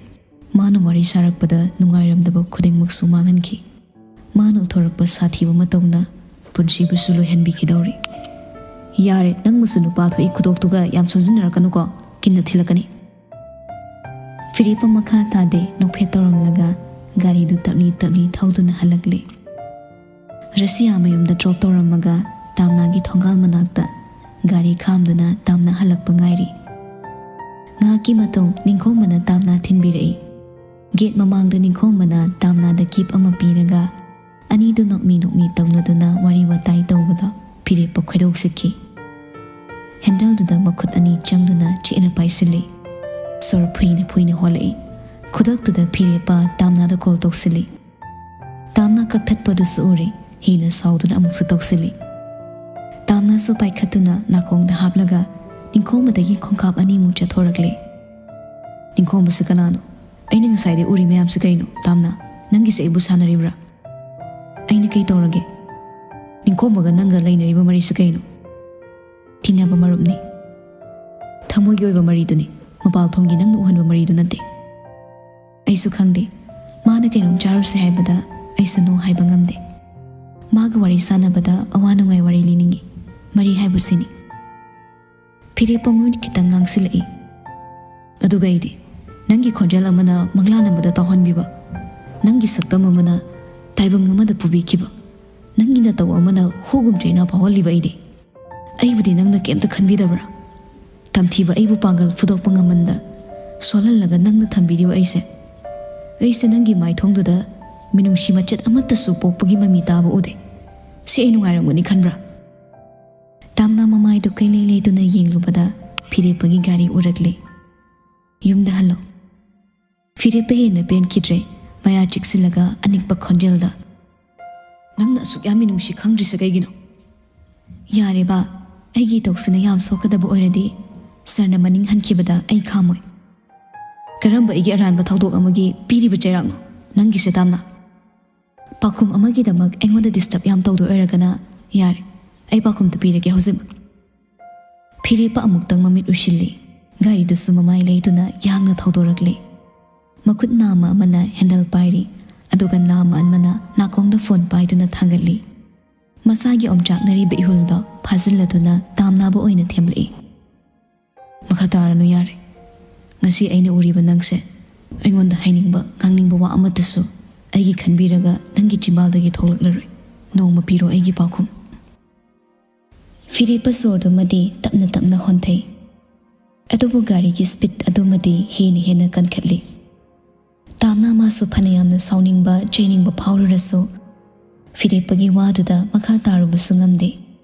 ꯃꯥꯅ ꯋꯥꯔꯤ ꯁꯥꯔꯛꯄꯗ ꯅꯨꯡꯉꯥꯏꯔꯝꯗꯕ ꯈꯨꯗꯤꯡꯃꯛꯁꯨ ꯃꯥꯡꯍꯟꯈꯤ꯫ ꯃꯥꯅ ꯎꯊꯣꯔꯛꯄ ꯁꯥꯊꯤꯕ ꯃꯇꯧꯅ ꯄꯨꯟꯁꯤꯕꯨꯁꯨ ꯂꯣꯏꯍꯟꯕꯤꯈꯤꯗꯧꯔꯤ꯫ ꯌꯥꯔꯦ, ꯅꯪꯕꯨꯁꯨ ꯅꯨꯄꯥ ꯊꯣꯛꯏ ꯈꯨꯗꯣꯛꯇꯨꯒ ꯌꯥꯝ ꯁꯣꯟꯖꯤꯟꯅꯔꯛꯀꯅꯨꯀꯣ, ꯀꯤꯟꯅ ꯊꯤꯜꯂꯛꯀꯅꯤ꯫ ꯐꯤꯔꯦꯞꯄ ꯃꯈꯥ ꯇꯥꯗꯦ, ꯅꯣꯛꯐꯦꯠ ꯇꯧꯔꯝꯂꯒ ꯒꯥꯔꯤꯗꯨ ꯇꯞꯂꯤ ꯇꯞꯂꯤ ꯊꯧꯗꯨꯅ ꯍꯜꯂꯛꯂꯦ꯫ ꯔꯁꯤꯌꯥ ꯃꯌꯨꯝꯗ ꯗ꯭ꯔꯣꯞ ꯇꯧꯔꯝꯃꯒ ꯇꯥꯝꯅꯥꯒꯤ ꯊꯣꯡꯒꯥꯜ ꯃꯅꯥꯛꯇ ꯒꯥꯔꯤ ꯈꯥꯝꯗꯨꯅ ꯇꯥꯝꯅꯥ ꯍꯜꯂꯛꯄ ꯉꯥꯏꯔꯤ꯫ ꯉꯥꯏꯍꯥꯛꯀꯤ ꯃꯇꯨꯡ ꯅꯤꯡꯈꯣꯝꯕꯅ ꯇꯥꯝꯅꯥ ꯊꯤꯟꯕꯤꯔꯛꯏ꯫ ꯒꯦꯠ ꯃꯃꯥꯡꯗ ꯅꯤꯡꯈꯣꯝꯕꯅ ꯇꯥꯝꯅꯥꯗ ꯀꯤꯞ ꯑꯃ ꯄꯤꯔꯒ ꯑꯅꯤꯗꯨ ꯅꯣꯛꯃꯤ ꯅꯣꯛꯃꯤ ꯇꯧꯅꯗꯨꯅ ꯋꯥꯔꯤ ꯋꯥꯇꯥꯏ ꯇꯧꯕꯗꯣ ꯐꯤꯔꯦꯞꯄ ꯈꯣꯏꯗꯧ ꯁꯤꯛꯈꯤ꯫ ꯍꯦꯟꯗꯜꯗꯨꯗ ꯃꯈꯨꯠ ꯑꯅꯤ ꯆꯪꯗꯨꯅ ꯆꯦꯠꯅ ꯄꯥꯏꯁꯤꯜꯂꯤ꯫ ꯁꯣꯔ ꯐꯨꯏꯅ ꯐꯨꯏꯅ ꯍꯣꯜꯂꯛꯏ꯫ ꯈꯨꯗꯛꯇꯨꯗ ꯐꯤꯔꯦꯞꯄ ꯇꯥꯝꯅꯥꯗ ꯀꯣꯜ ꯇꯧꯁꯤꯜꯂꯤ꯫ ꯇꯥꯝꯅꯥ ꯀꯛꯊꯠꯄꯗꯨꯁꯨ ꯎꯔꯦ꯫ ꯍꯦꯟꯅ ꯁꯥꯎꯗꯨꯅ ꯑꯃꯨꯛꯁꯨ ꯇꯧꯁꯤꯜꯂꯤ꯫ ꯇꯥꯝꯅꯥꯁꯨ ꯄꯥꯏꯈꯠꯇꯨꯅ ꯅꯥꯀꯣꯡꯗ ꯍꯥꯞꯂꯒ ꯅꯤꯡꯈꯣꯝꯕꯗꯒꯤ ꯈꯣꯡꯀꯥꯞ ꯑꯅꯤꯃꯨꯛ ꯆꯠꯊꯣꯔꯛꯂꯦ꯫ ꯅꯤꯡꯈꯣꯝꯕꯁꯤ ꯀꯅꯥꯅꯣ? ꯑꯩꯅ ꯉꯁꯥꯏꯗꯩ ꯎꯔꯤ ꯃꯌꯥꯝꯁꯤ ꯀꯩꯅꯣ? ꯇꯥꯝꯅꯥ, ꯅꯪꯒꯤꯁꯦ ꯑꯩꯕꯨ ꯁꯥꯟꯅꯔꯤꯕ꯭ꯔꯥ? ꯑꯩꯅ ꯀꯩ ꯇꯧꯔꯒꯦ? ꯅꯤꯡꯈꯣꯝꯕꯒ ꯅꯪꯒ ꯂꯩꯅꯔꯤꯕ ꯃꯔꯤꯁꯤ ꯀꯩꯅꯣ? ꯇꯤꯟꯅꯕ ꯃꯔꯨꯞꯅꯤ꯫ ꯊꯃꯣꯏꯒꯤ ꯑꯣꯏꯕ ꯃꯔꯤꯗꯨꯅꯤ, ꯃꯄꯥꯜ ꯊꯣꯡꯒꯤ ꯅꯪꯅ ꯎꯍꯟꯕ ꯃꯔꯤꯗꯨ ꯅꯠꯇꯦ꯫ ꯑꯩꯁꯨ ꯈꯪꯗꯦ꯫ ꯃꯥꯅ ꯀꯩꯅꯣꯝ ꯆꯥꯔꯨꯁꯦ ꯍꯥꯏꯕꯗ ꯑꯩꯁꯨ no ꯍꯥꯏꯕ ꯉꯝꯗꯦ꯫ ꯃꯥꯒ ꯋꯥꯔꯤ ꯁꯥꯟꯅꯕꯗ ꯑꯋꯥ ꯅꯨꯡꯉꯥꯏ ꯋꯥꯔꯤ ꯂꯤꯅꯤꯡꯉꯤ꯫ ꯃꯔꯤ ꯍꯥꯏꯕꯁꯤꯅꯤ꯫ ꯐꯤꯔꯦꯞꯄ ꯃꯃꯤꯠ ꯈꯤꯇꯪ ꯉꯥꯡꯁꯤꯜꯂꯛꯏ꯫ ꯑꯗꯨꯒ ꯑꯩꯗꯤ ꯅꯪꯒꯤ ꯈꯣꯟꯖꯦꯜ ꯑꯃꯅ ꯃꯪꯂꯥꯟ ꯑꯃꯗ ꯇꯥꯎꯍꯟꯕꯤꯕ, ꯅꯪꯒꯤ ꯁꯛꯇꯝ ꯑꯃꯅ ꯇꯥꯏꯕꯪ ꯑꯃꯗ ꯄꯨꯕꯤꯈꯤꯕ, ꯅꯪꯒꯤ ꯅꯇꯧ ꯑꯃꯅ ꯍꯨꯒꯨꯝ ꯆꯩꯅꯥ ꯐꯥꯎꯍꯜꯂꯤꯕ ꯑꯩꯗꯤ꯫ ꯑꯩꯕꯨꯗꯤ ꯅꯪꯅ ꯀꯩꯝꯇ ꯈꯟꯕꯤꯗꯕ꯭ꯔꯥ? ꯇꯝꯊꯤꯕ ꯑꯩꯕꯨ ꯄꯥꯡꯒꯜ ꯐꯨꯗꯣꯛꯄ ꯉꯝꯃꯟꯗ ꯁꯣꯜꯍꯜꯂꯒ ꯅꯪꯅ ꯊꯝꯕꯤꯔꯤꯕ ꯑꯩꯁꯦ, ꯑꯩꯁꯦ ꯅꯪꯒꯤ ꯃꯥꯏꯊꯣꯡꯗꯨꯗ ꯃꯤꯅꯨꯡꯁꯤ ꯃꯆꯦꯠ ꯑꯃꯠꯇꯁꯨ ꯄꯣꯛꯄꯒꯤ ꯃꯃꯤ ꯇꯥꯕ ꯎꯗꯦ꯫ ꯁꯤ ꯑꯩ ꯅꯨꯡꯉꯥꯏꯔꯝꯒꯅꯤ ꯈꯟꯕ꯭ꯔꯥ? ꯇꯥꯝꯅꯥ ꯃꯃꯥꯏꯗꯨ ꯀꯩꯂꯩ ꯂꯩꯗꯨꯅ ꯌꯦꯡꯂꯨꯕꯗ ꯐꯤꯔꯦꯞꯄꯒꯤ ꯒꯥꯔꯤ ꯎꯔꯛꯂꯦ꯫ ꯌꯨꯝꯗ ꯍꯜꯂꯣ꯫ ꯐꯤꯔꯦꯞꯄ ꯍꯦꯟꯅ ꯄꯦꯟꯈꯤꯗ꯭ꯔꯦ꯫ ꯃꯌꯥ ꯆꯤꯛꯁꯤꯜꯂꯒ ꯑꯅꯤꯛꯄ ꯈꯣꯟꯖꯦꯜꯗ, "ꯅꯪꯅ ꯑꯁꯨꯛ ꯌꯥꯝ ꯃꯤꯅꯨꯡꯁꯤ ꯈꯪꯗ꯭ꯔꯤꯁꯦ ꯀꯩꯒꯤꯅꯣ? ꯌꯥꯔꯦ ꯕꯥ, ꯑꯩꯒꯤ ꯏꯇꯧꯁꯤꯅ ꯌꯥꯝ ꯁꯣꯛꯀꯗꯕ ꯑꯣꯏꯔꯗꯤ ꯁꯥꯔꯅ ꯃꯅꯤꯡ ꯍꯟꯈꯤꯕꯗ ꯑꯩ ꯈꯥꯝꯃꯣꯏ꯫ ꯀꯔꯝꯕ ꯑꯩꯒꯤ ꯑꯔꯥꯟꯕ ꯊꯧꯗꯣꯛ ꯑꯃꯒꯤ ꯄꯤꯔꯤꯕ ꯆꯩꯔꯥꯛꯅꯣ ꯅꯪꯒꯤꯁꯦ, ꯇꯥꯝꯅꯥ? ꯄꯥꯎꯈꯨꯝ ꯑꯃꯒꯤꯗꯃꯛ ꯑꯩꯉꯣꯟꯗ ꯗꯤꯁꯇꯔꯕ ꯌꯥꯝ ꯇꯧꯗꯣꯏ ꯑꯣꯏꯔꯒꯅ ꯌꯥꯔꯦ, ꯑꯩ ꯄꯥꯎꯈꯨꯝꯗꯨ ꯄꯤꯔꯒꯦ ꯍꯧꯖꯤꯛꯃꯛ꯫ ꯐꯤꯔꯦꯞꯄ ꯑꯃꯨꯛꯇꯪ ꯃꯃꯤꯠ ꯎꯏꯁꯤꯜꯂꯤ꯫ ꯒꯥꯔꯤꯗꯨꯁꯨ ꯃꯃꯥꯏ ꯂꯩꯗꯨꯅ ꯌꯥꯡꯅ ꯊꯧꯗꯣꯔꯛꯂꯤ꯫ ꯃꯈꯨꯠ ꯅꯥꯝꯃ ꯑꯃꯅ ꯍꯦꯟꯗꯜ ꯄꯥꯏꯔꯤ, ꯑꯗꯨꯒ ꯅꯥꯝꯃ ꯑꯃꯅ ꯅꯥꯀꯣꯡꯗ ꯐꯣꯟ ꯄꯥꯏꯗꯨꯅ ꯊꯥꯡꯒꯠꯂꯤ꯫ ꯃꯁꯥꯒꯤ ꯑꯣꯝꯆꯥꯛꯅꯔꯤꯕ ꯏꯍꯨꯜꯗꯣ ꯐꯥꯖꯤꯜꯂꯗꯨꯅ ꯇꯥꯝꯅꯥꯕ ꯑꯣꯏꯅ ꯊꯦꯝꯂꯛꯏ꯫ ꯃꯈꯥ ꯇꯥꯔꯅꯨ ꯌꯥꯔꯦ꯫ ꯉꯁꯤ ꯑꯩꯅ ꯎꯔꯤꯕ ꯅꯪꯁꯦ ꯑꯩꯉꯣꯟꯗ ꯍꯥꯏꯅꯤꯡꯕ ꯉꯥꯡꯅꯤꯡꯕ ꯋꯥ ꯑꯃꯠꯇꯁꯨ ꯑꯩꯒꯤ ꯈꯟꯕꯤꯔꯒ ꯅꯪꯒꯤ ꯆꯤꯝꯕꯥꯜꯗꯒꯤ ꯊꯣꯛꯂꯛꯂꯔꯣꯏ꯫ ꯅꯣꯡꯃ ꯄꯤꯔꯣ ꯑꯩꯒꯤ ꯄꯥꯎꯈꯨꯝ꯫ ꯐꯤꯔꯦꯞꯄ ꯁꯣꯔꯗꯨꯃꯗꯤ ꯇꯞꯅ ꯇꯞꯅ ꯍꯣꯟꯊꯩ꯫ ꯑꯗꯨꯕꯨ ꯒꯥꯔꯤꯒꯤ ꯁ꯭ꯄꯤꯗ ꯑꯗꯨꯃꯗꯤ ꯍꯦꯟꯅ ꯍꯦꯟꯅ ꯀꯟꯈꯠꯂꯤ꯫ ꯇꯥꯝꯅꯥ ꯃꯥꯁꯨ ꯐꯅꯌꯥꯝꯅ ꯁꯥꯎꯅꯤꯡꯕ, ꯆꯩꯅꯤꯡꯕ ꯐꯥꯎꯔꯨꯔꯁꯨ, ꯐꯤꯔꯦꯞꯄꯒꯤ ꯋꯥꯗꯨꯗ ꯃꯈꯥ ꯇꯥꯔꯨꯕꯁꯨ ꯉꯝꯗꯦ꯫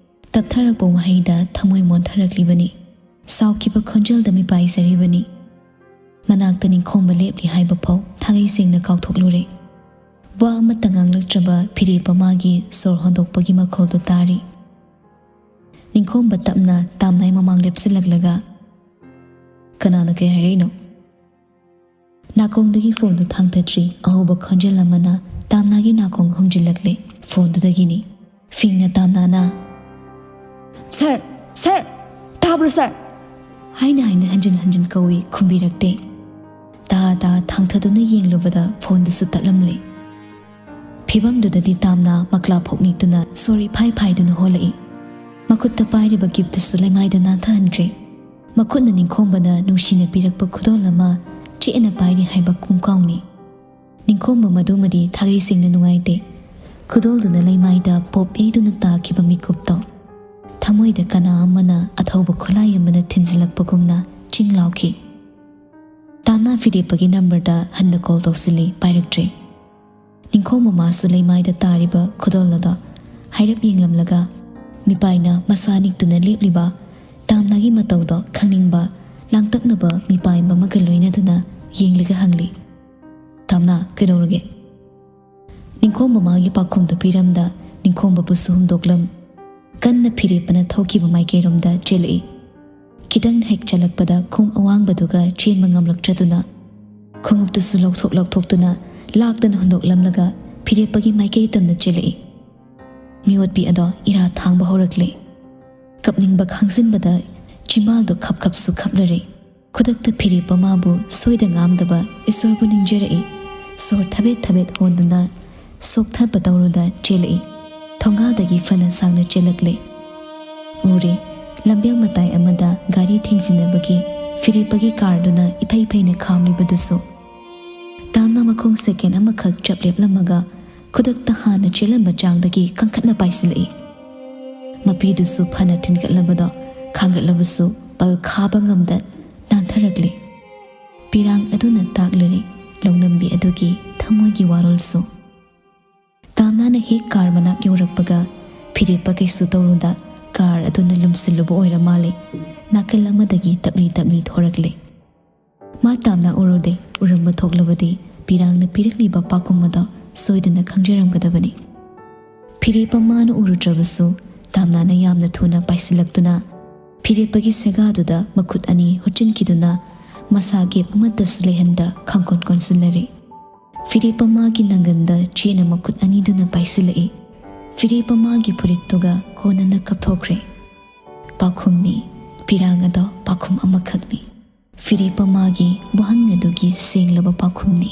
ꯇꯞꯊꯔꯛꯄ ꯋꯥꯍꯩꯗ ꯊꯃꯣꯏ ꯃꯣꯟꯊꯔꯛꯂꯤꯕꯅꯤ꯫ ꯁꯥꯎꯈꯤꯕ ꯈꯣꯟꯖꯦꯜꯗ ꯃꯤꯄꯥꯏꯖꯔꯤꯕꯅꯤ꯫ ꯃꯅꯥꯛꯇ ꯅꯤꯡꯈꯣꯝꯕ ꯂꯦꯞꯂꯤ ꯍꯥꯏꯕ ꯐꯥꯎ ꯊꯥꯒꯩ ꯁꯦꯡꯅ ꯀꯥꯎꯊꯣꯛꯂꯨꯔꯦ꯫ ꯋꯥ ꯑꯃꯠꯇ ꯉꯥꯡꯂꯛꯇ꯭ꯔꯕ ꯐꯤꯔꯦꯞꯄ ꯃꯥꯒꯤ ꯁꯣꯔ ꯍꯣꯟꯗꯣꯛꯄꯒꯤ ꯃꯈꯣꯜꯗꯨ ꯇꯥꯔꯤ꯫ ꯅꯤꯡꯈꯣꯝꯕ ꯇꯞꯅ ꯇꯥꯝꯅꯥꯏ ꯃꯃꯥꯡ ꯂꯦꯞꯁꯤꯜꯂꯛꯂꯒ, "ꯀꯅꯥꯅ ꯀꯩ ꯍꯥꯏꯔꯛꯏꯅꯣ?" ꯅꯥꯀꯣꯡꯗꯒꯤ ꯐꯣꯟꯗꯨ ꯊꯥꯡꯊꯗ꯭ꯔꯤ ꯑꯍꯧꯕ ꯈꯣꯟꯖꯦꯜ ꯑꯃꯅ ꯇꯥꯝꯅꯥꯒꯤ ꯅꯥꯀꯣꯡ ꯍꯨꯝꯖꯤꯜꯂꯛꯂꯦ꯫ ꯐꯣꯟꯗꯨꯗꯒꯤꯅꯤ꯫ ꯐꯤꯡꯅ ꯇꯥꯝꯅꯥꯅ, "ꯁꯥꯔ! ꯁꯥꯔ! ꯇꯥꯕ꯭ꯔꯣ ꯁꯥꯔ?" ꯍꯥꯏꯅ ꯍꯥꯏꯅ ꯍꯟꯖꯤꯟ ꯍꯟꯖꯤꯟ ꯀꯧꯏ, ꯈꯨꯝꯕꯤꯔꯛꯇꯦ꯫ ꯇꯥ ꯇꯥ ꯊꯥꯡꯊꯗꯨꯅ ꯌꯦꯡꯂꯨꯕꯗ ꯐꯣꯟꯗꯨꯁꯨ ꯇꯠꯂꯝꯂꯦ꯫ ꯐꯤꯕꯝꯗꯨꯗꯗꯤ ꯇꯥꯝꯅꯥ ꯃꯀ꯭ꯂꯥ ꯐꯣꯛ ꯅꯤꯛꯇꯨꯅ ꯁꯣꯔ ꯏꯐꯥꯏ ꯐꯥꯏꯗꯨꯅ ꯍꯣꯜꯂꯛꯏ꯫ ꯃꯈꯨꯠꯇ ꯄꯥꯏꯔꯤꯕ ꯒꯤꯐꯇꯨꯁꯨ ꯂꯩꯃꯥꯏꯗ ꯅꯥꯟꯊꯍꯟꯈ꯭ꯔꯦ꯫ ꯃꯈꯨꯠꯅ ꯅꯤꯡꯈꯣꯝꯕꯅ ꯅꯨꯡꯁꯤꯅ ꯄꯤꯔꯛꯄ ꯈꯨꯗꯣꯜ ꯑꯃ ꯆꯦꯠꯅ ꯄꯥꯏꯔꯤ ꯍꯥꯏꯕ ꯀꯨꯡꯀꯥꯎꯅꯤ꯫ ꯅꯤꯡꯈꯣꯝꯕ ꯃꯗꯨꯃꯗꯤ ꯊꯥꯒꯩ ꯁꯦꯡꯅ ꯅꯨꯡꯉꯥꯏꯇꯦ꯫ ꯈꯨꯗꯣꯜꯗꯨꯅ ꯂꯩꯃꯥꯏꯗ ꯄꯣꯞ ꯌꯩꯗꯨꯅ ꯇꯥꯈꯤꯕ ꯃꯤꯀꯨꯞꯇꯣ ꯊꯃꯣꯏꯗ ꯀꯅꯥ ꯑꯃꯅ ꯑꯊꯧꯕ ꯈꯨꯠꯂꯥꯏ ꯑꯃꯅ ꯊꯤꯟꯖꯤꯜꯂꯛꯄꯒꯨꯝꯅ ꯆꯤꯡ ꯂꯥꯎꯈꯤ꯫ ꯇꯥꯝꯅꯥ ꯐꯤꯔꯦꯞꯄꯒꯤ ꯅꯝꯕꯔꯗ ꯍꯟꯅ ꯀꯣꯜ ꯇꯧꯁꯤꯜꯂꯤ, ꯄꯥꯏꯔꯛꯇ꯭ꯔꯦ꯫ ꯅꯤꯡꯈꯣꯝꯕ ꯃꯥꯁꯨ ꯂꯩꯃꯥꯏꯗ ꯇꯥꯔꯤꯕ ꯈꯨꯗꯣꯜ ꯑꯗꯣ ꯍꯥꯏꯔꯞ ꯌꯦꯡꯂꯝꯂꯒ, ꯃꯤꯄꯥꯏꯅ ꯃꯁꯥ ꯅꯤꯛꯇꯨꯅ ꯂꯦꯞꯂꯤꯕ ꯇꯥꯝꯅꯥꯒꯤ ꯃꯇꯧꯗꯣ ꯈꯪꯅꯤꯡꯕ ꯂꯥꯡꯇꯛꯅꯕ ꯃꯤꯄꯥꯏ ꯑꯃꯒ ꯂꯣꯏꯅꯗꯨꯅ ꯌꯦꯡꯂꯒ ꯍꯪꯂꯤ, "ꯇꯥꯝꯅꯥ, ꯀꯩꯗꯧꯔꯒꯦ?" ꯅꯤꯡꯈꯣꯝꯕ ꯃꯥꯒꯤ ꯄꯥꯎꯈꯨꯝꯗꯨ ꯄꯤꯔꯝꯗ ꯅꯤꯡꯈꯣꯝꯕꯕꯨꯁꯨ ꯍꯨꯝꯗꯣꯛꯂꯝ꯫ ꯀꯟꯅ ꯐꯤꯔꯦꯞꯄꯅ ꯊꯧꯈꯤꯕ ꯃꯥꯏꯀꯩꯔꯣꯝꯗ ꯆꯦꯜꯂꯛꯏ꯫ ꯈꯤꯇꯪ ꯍꯦꯛ ꯆꯠꯂꯛꯄꯗ ꯈꯣꯡ ꯑꯋꯥꯡꯕꯗꯨꯒ ꯆꯦꯟꯕ ꯉꯝꯂꯛꯇ꯭ꯔꯗꯨꯅ ꯈꯣꯡꯎꯞꯇꯨꯁꯨ ꯂꯧꯊꯣꯛ ꯂꯧꯊꯣꯛꯇꯨꯅ ꯂꯥꯛꯇꯅ ꯍꯨꯟꯗꯣꯛꯂꯝꯂꯒ ꯐꯤꯔꯦꯞꯄꯒꯤ ꯃꯥꯏꯀꯩ ꯇꯝꯅ ꯆꯦꯜꯂꯛꯏ꯫ ꯃꯤꯑꯣꯠꯄꯤ ꯑꯗꯣ ꯏꯔꯥ ꯊꯥꯡꯕ ꯍꯧꯔꯛꯂꯦ꯫ ꯀꯞꯅꯤꯡꯕ ꯈꯥꯡꯖꯤꯟꯕꯗ ꯆꯤꯝꯕꯥꯜꯗꯣ ꯈꯞ ꯈꯞꯁꯨ ꯈꯞꯂꯔꯦ꯫ ꯈꯨꯗꯛꯇ ꯐꯤꯔꯦꯞꯄ ꯃꯥꯕꯨ ꯁꯣꯏꯗ ꯉꯥꯝꯗꯕ ꯏꯁꯣꯔꯕꯨ ꯅꯤꯡꯖꯔꯛꯏ꯫ ꯁꯣꯔ ꯊꯕꯦꯠ ꯊꯕꯦꯠ ꯍꯣꯟꯗꯨꯅ ꯁꯣꯛꯊꯕ ꯇꯧꯔꯨꯗ ꯆꯦꯜꯂꯛꯏ꯫ ꯊꯣꯡꯒꯥꯗꯒꯤ ꯐꯅ ꯁꯥꯡꯅ ꯆꯦꯜꯂꯛꯂꯦ꯫ ꯎꯔꯦ, ꯂꯝꯕꯦꯜ ꯃꯇꯥꯏ ꯑꯃꯗ ꯒꯥꯔꯤ ꯊꯦꯡꯖꯤꯟꯅꯕꯒꯤ ꯐꯤꯔꯦꯞꯄꯒꯤ ꯀꯥꯔꯗꯨꯅ ꯏꯐꯩ ꯐꯩꯅ ꯈꯥꯝꯂꯤꯕꯗꯨꯁꯨ꯫ ꯇꯥꯝꯅ ꯃꯈꯣꯡ ꯁꯦꯀꯦꯟ ꯑꯃꯈꯛ ꯆꯞ ꯂꯦꯞꯂꯝꯃꯒ ꯈꯨꯗꯛꯇ ꯍꯥꯟꯅ ꯆꯦꯜꯂꯝꯕ ꯆꯥꯡꯗꯒꯤ ꯀꯟꯈꯠꯅ ꯄꯥꯏꯁꯤꯜꯂꯛꯏ꯫ ꯃꯄꯤꯗꯨꯁꯨ ꯐꯅ ꯊꯤꯟꯒꯠꯂꯕꯗꯣ ꯈꯥꯡꯒꯠꯂꯕꯁꯨ ꯄꯜ ꯈꯥꯕ ꯉꯝꯗ ꯅꯥꯟꯊꯔꯛꯂꯦ꯫ ꯄꯤꯔꯥꯡ ꯑꯗꯨꯅ ꯇꯥꯛꯂꯔꯦ ꯂꯧꯅꯝꯕꯤ ꯑꯗꯨꯒꯤ ꯊꯃꯣꯏꯒꯤ ꯋꯥꯔꯣꯜꯁꯨ꯫ ꯇꯥꯝꯅꯥꯅ ꯍꯦꯛ ꯀꯥꯔ ꯃꯅꯥꯛ ꯌꯧꯔꯛꯄꯒ ꯐꯤꯔꯦꯞꯄ ꯀꯩꯁꯨ ꯇꯧꯔꯨꯗ ꯀꯥꯔ ꯑꯗꯨꯅ ꯂꯨꯝꯁꯤꯜꯂꯨꯕ ꯑꯣꯏꯔ ꯃꯥꯜꯂꯦ꯫ ꯅꯥꯀꯜ ꯑꯃꯗꯒꯤ ꯇꯞꯂꯤ ꯇꯞꯂꯤ ꯊꯣꯔꯛꯂꯦ꯫ ꯃꯥ ꯇꯥꯝꯅꯥ ꯎꯔꯨꯗꯦ꯫ ꯎꯔꯝꯕ ꯊꯣꯛꯂꯕꯗꯤ ꯄꯤꯔꯥꯡꯅ ꯄꯤꯔꯛꯂꯤꯕ ꯄꯥꯎꯈꯨꯝ ꯑꯗꯣ ꯁꯣꯏꯗꯅ ꯈꯪꯖꯔꯝꯒꯗꯕꯅꯤ꯫ ꯐꯤꯔꯦꯞꯄ ꯃꯥꯅ ꯎꯔꯨꯗ꯭ꯔꯕꯁꯨ ꯇꯥꯝꯅꯥꯅ ꯌꯥꯝꯅ ꯊꯨꯅ ꯄꯥꯏꯁꯤꯜꯂꯛꯇꯨꯅ ꯐꯤꯔꯦꯞꯄꯒꯤ ꯁꯦꯒꯥꯗꯨꯗ ꯃꯈꯨꯠ ꯑꯅꯤ ꯍꯨꯠꯆꯤꯟꯈꯤꯗꯨꯅ ꯃꯁꯥ ꯒꯦꯞ ꯑꯃꯠꯇꯁꯨ ꯂꯩꯍꯟꯗ ꯈꯪꯀꯣꯟ ꯀꯣꯟꯁꯤꯜꯂꯔꯦ꯫ ꯐꯤꯔꯦꯞꯄ ꯃꯥꯒꯤ ꯅꯪꯒꯟꯗ ꯆꯦꯠꯅ ꯃꯈꯨꯠ ꯑꯅꯤꯗꯨꯅ ꯄꯥꯏꯁꯤꯜꯂꯛꯏ꯫ ꯐꯤꯔꯦꯞꯄ ꯃꯥꯒꯤ ꯐꯨꯔꯤꯠꯇꯨꯒ ꯀꯣꯟꯅꯅ ꯀꯞꯊꯣꯛꯈ꯭ꯔꯦ꯫ ꯄꯥꯎꯈꯨꯝꯅꯤ, ꯄꯤꯔꯥꯡ ꯑꯗꯣ ꯄꯥꯎꯈꯨꯝ ꯑꯃꯈꯛꯅꯤ꯫ ꯐꯤꯔꯦꯞꯄ ꯃꯥꯒꯤ ꯋꯥꯍꯪ ꯑꯗꯨꯒꯤ ꯁꯦꯡꯂꯕ ꯄꯥꯎꯈꯨꯝꯅꯤ꯫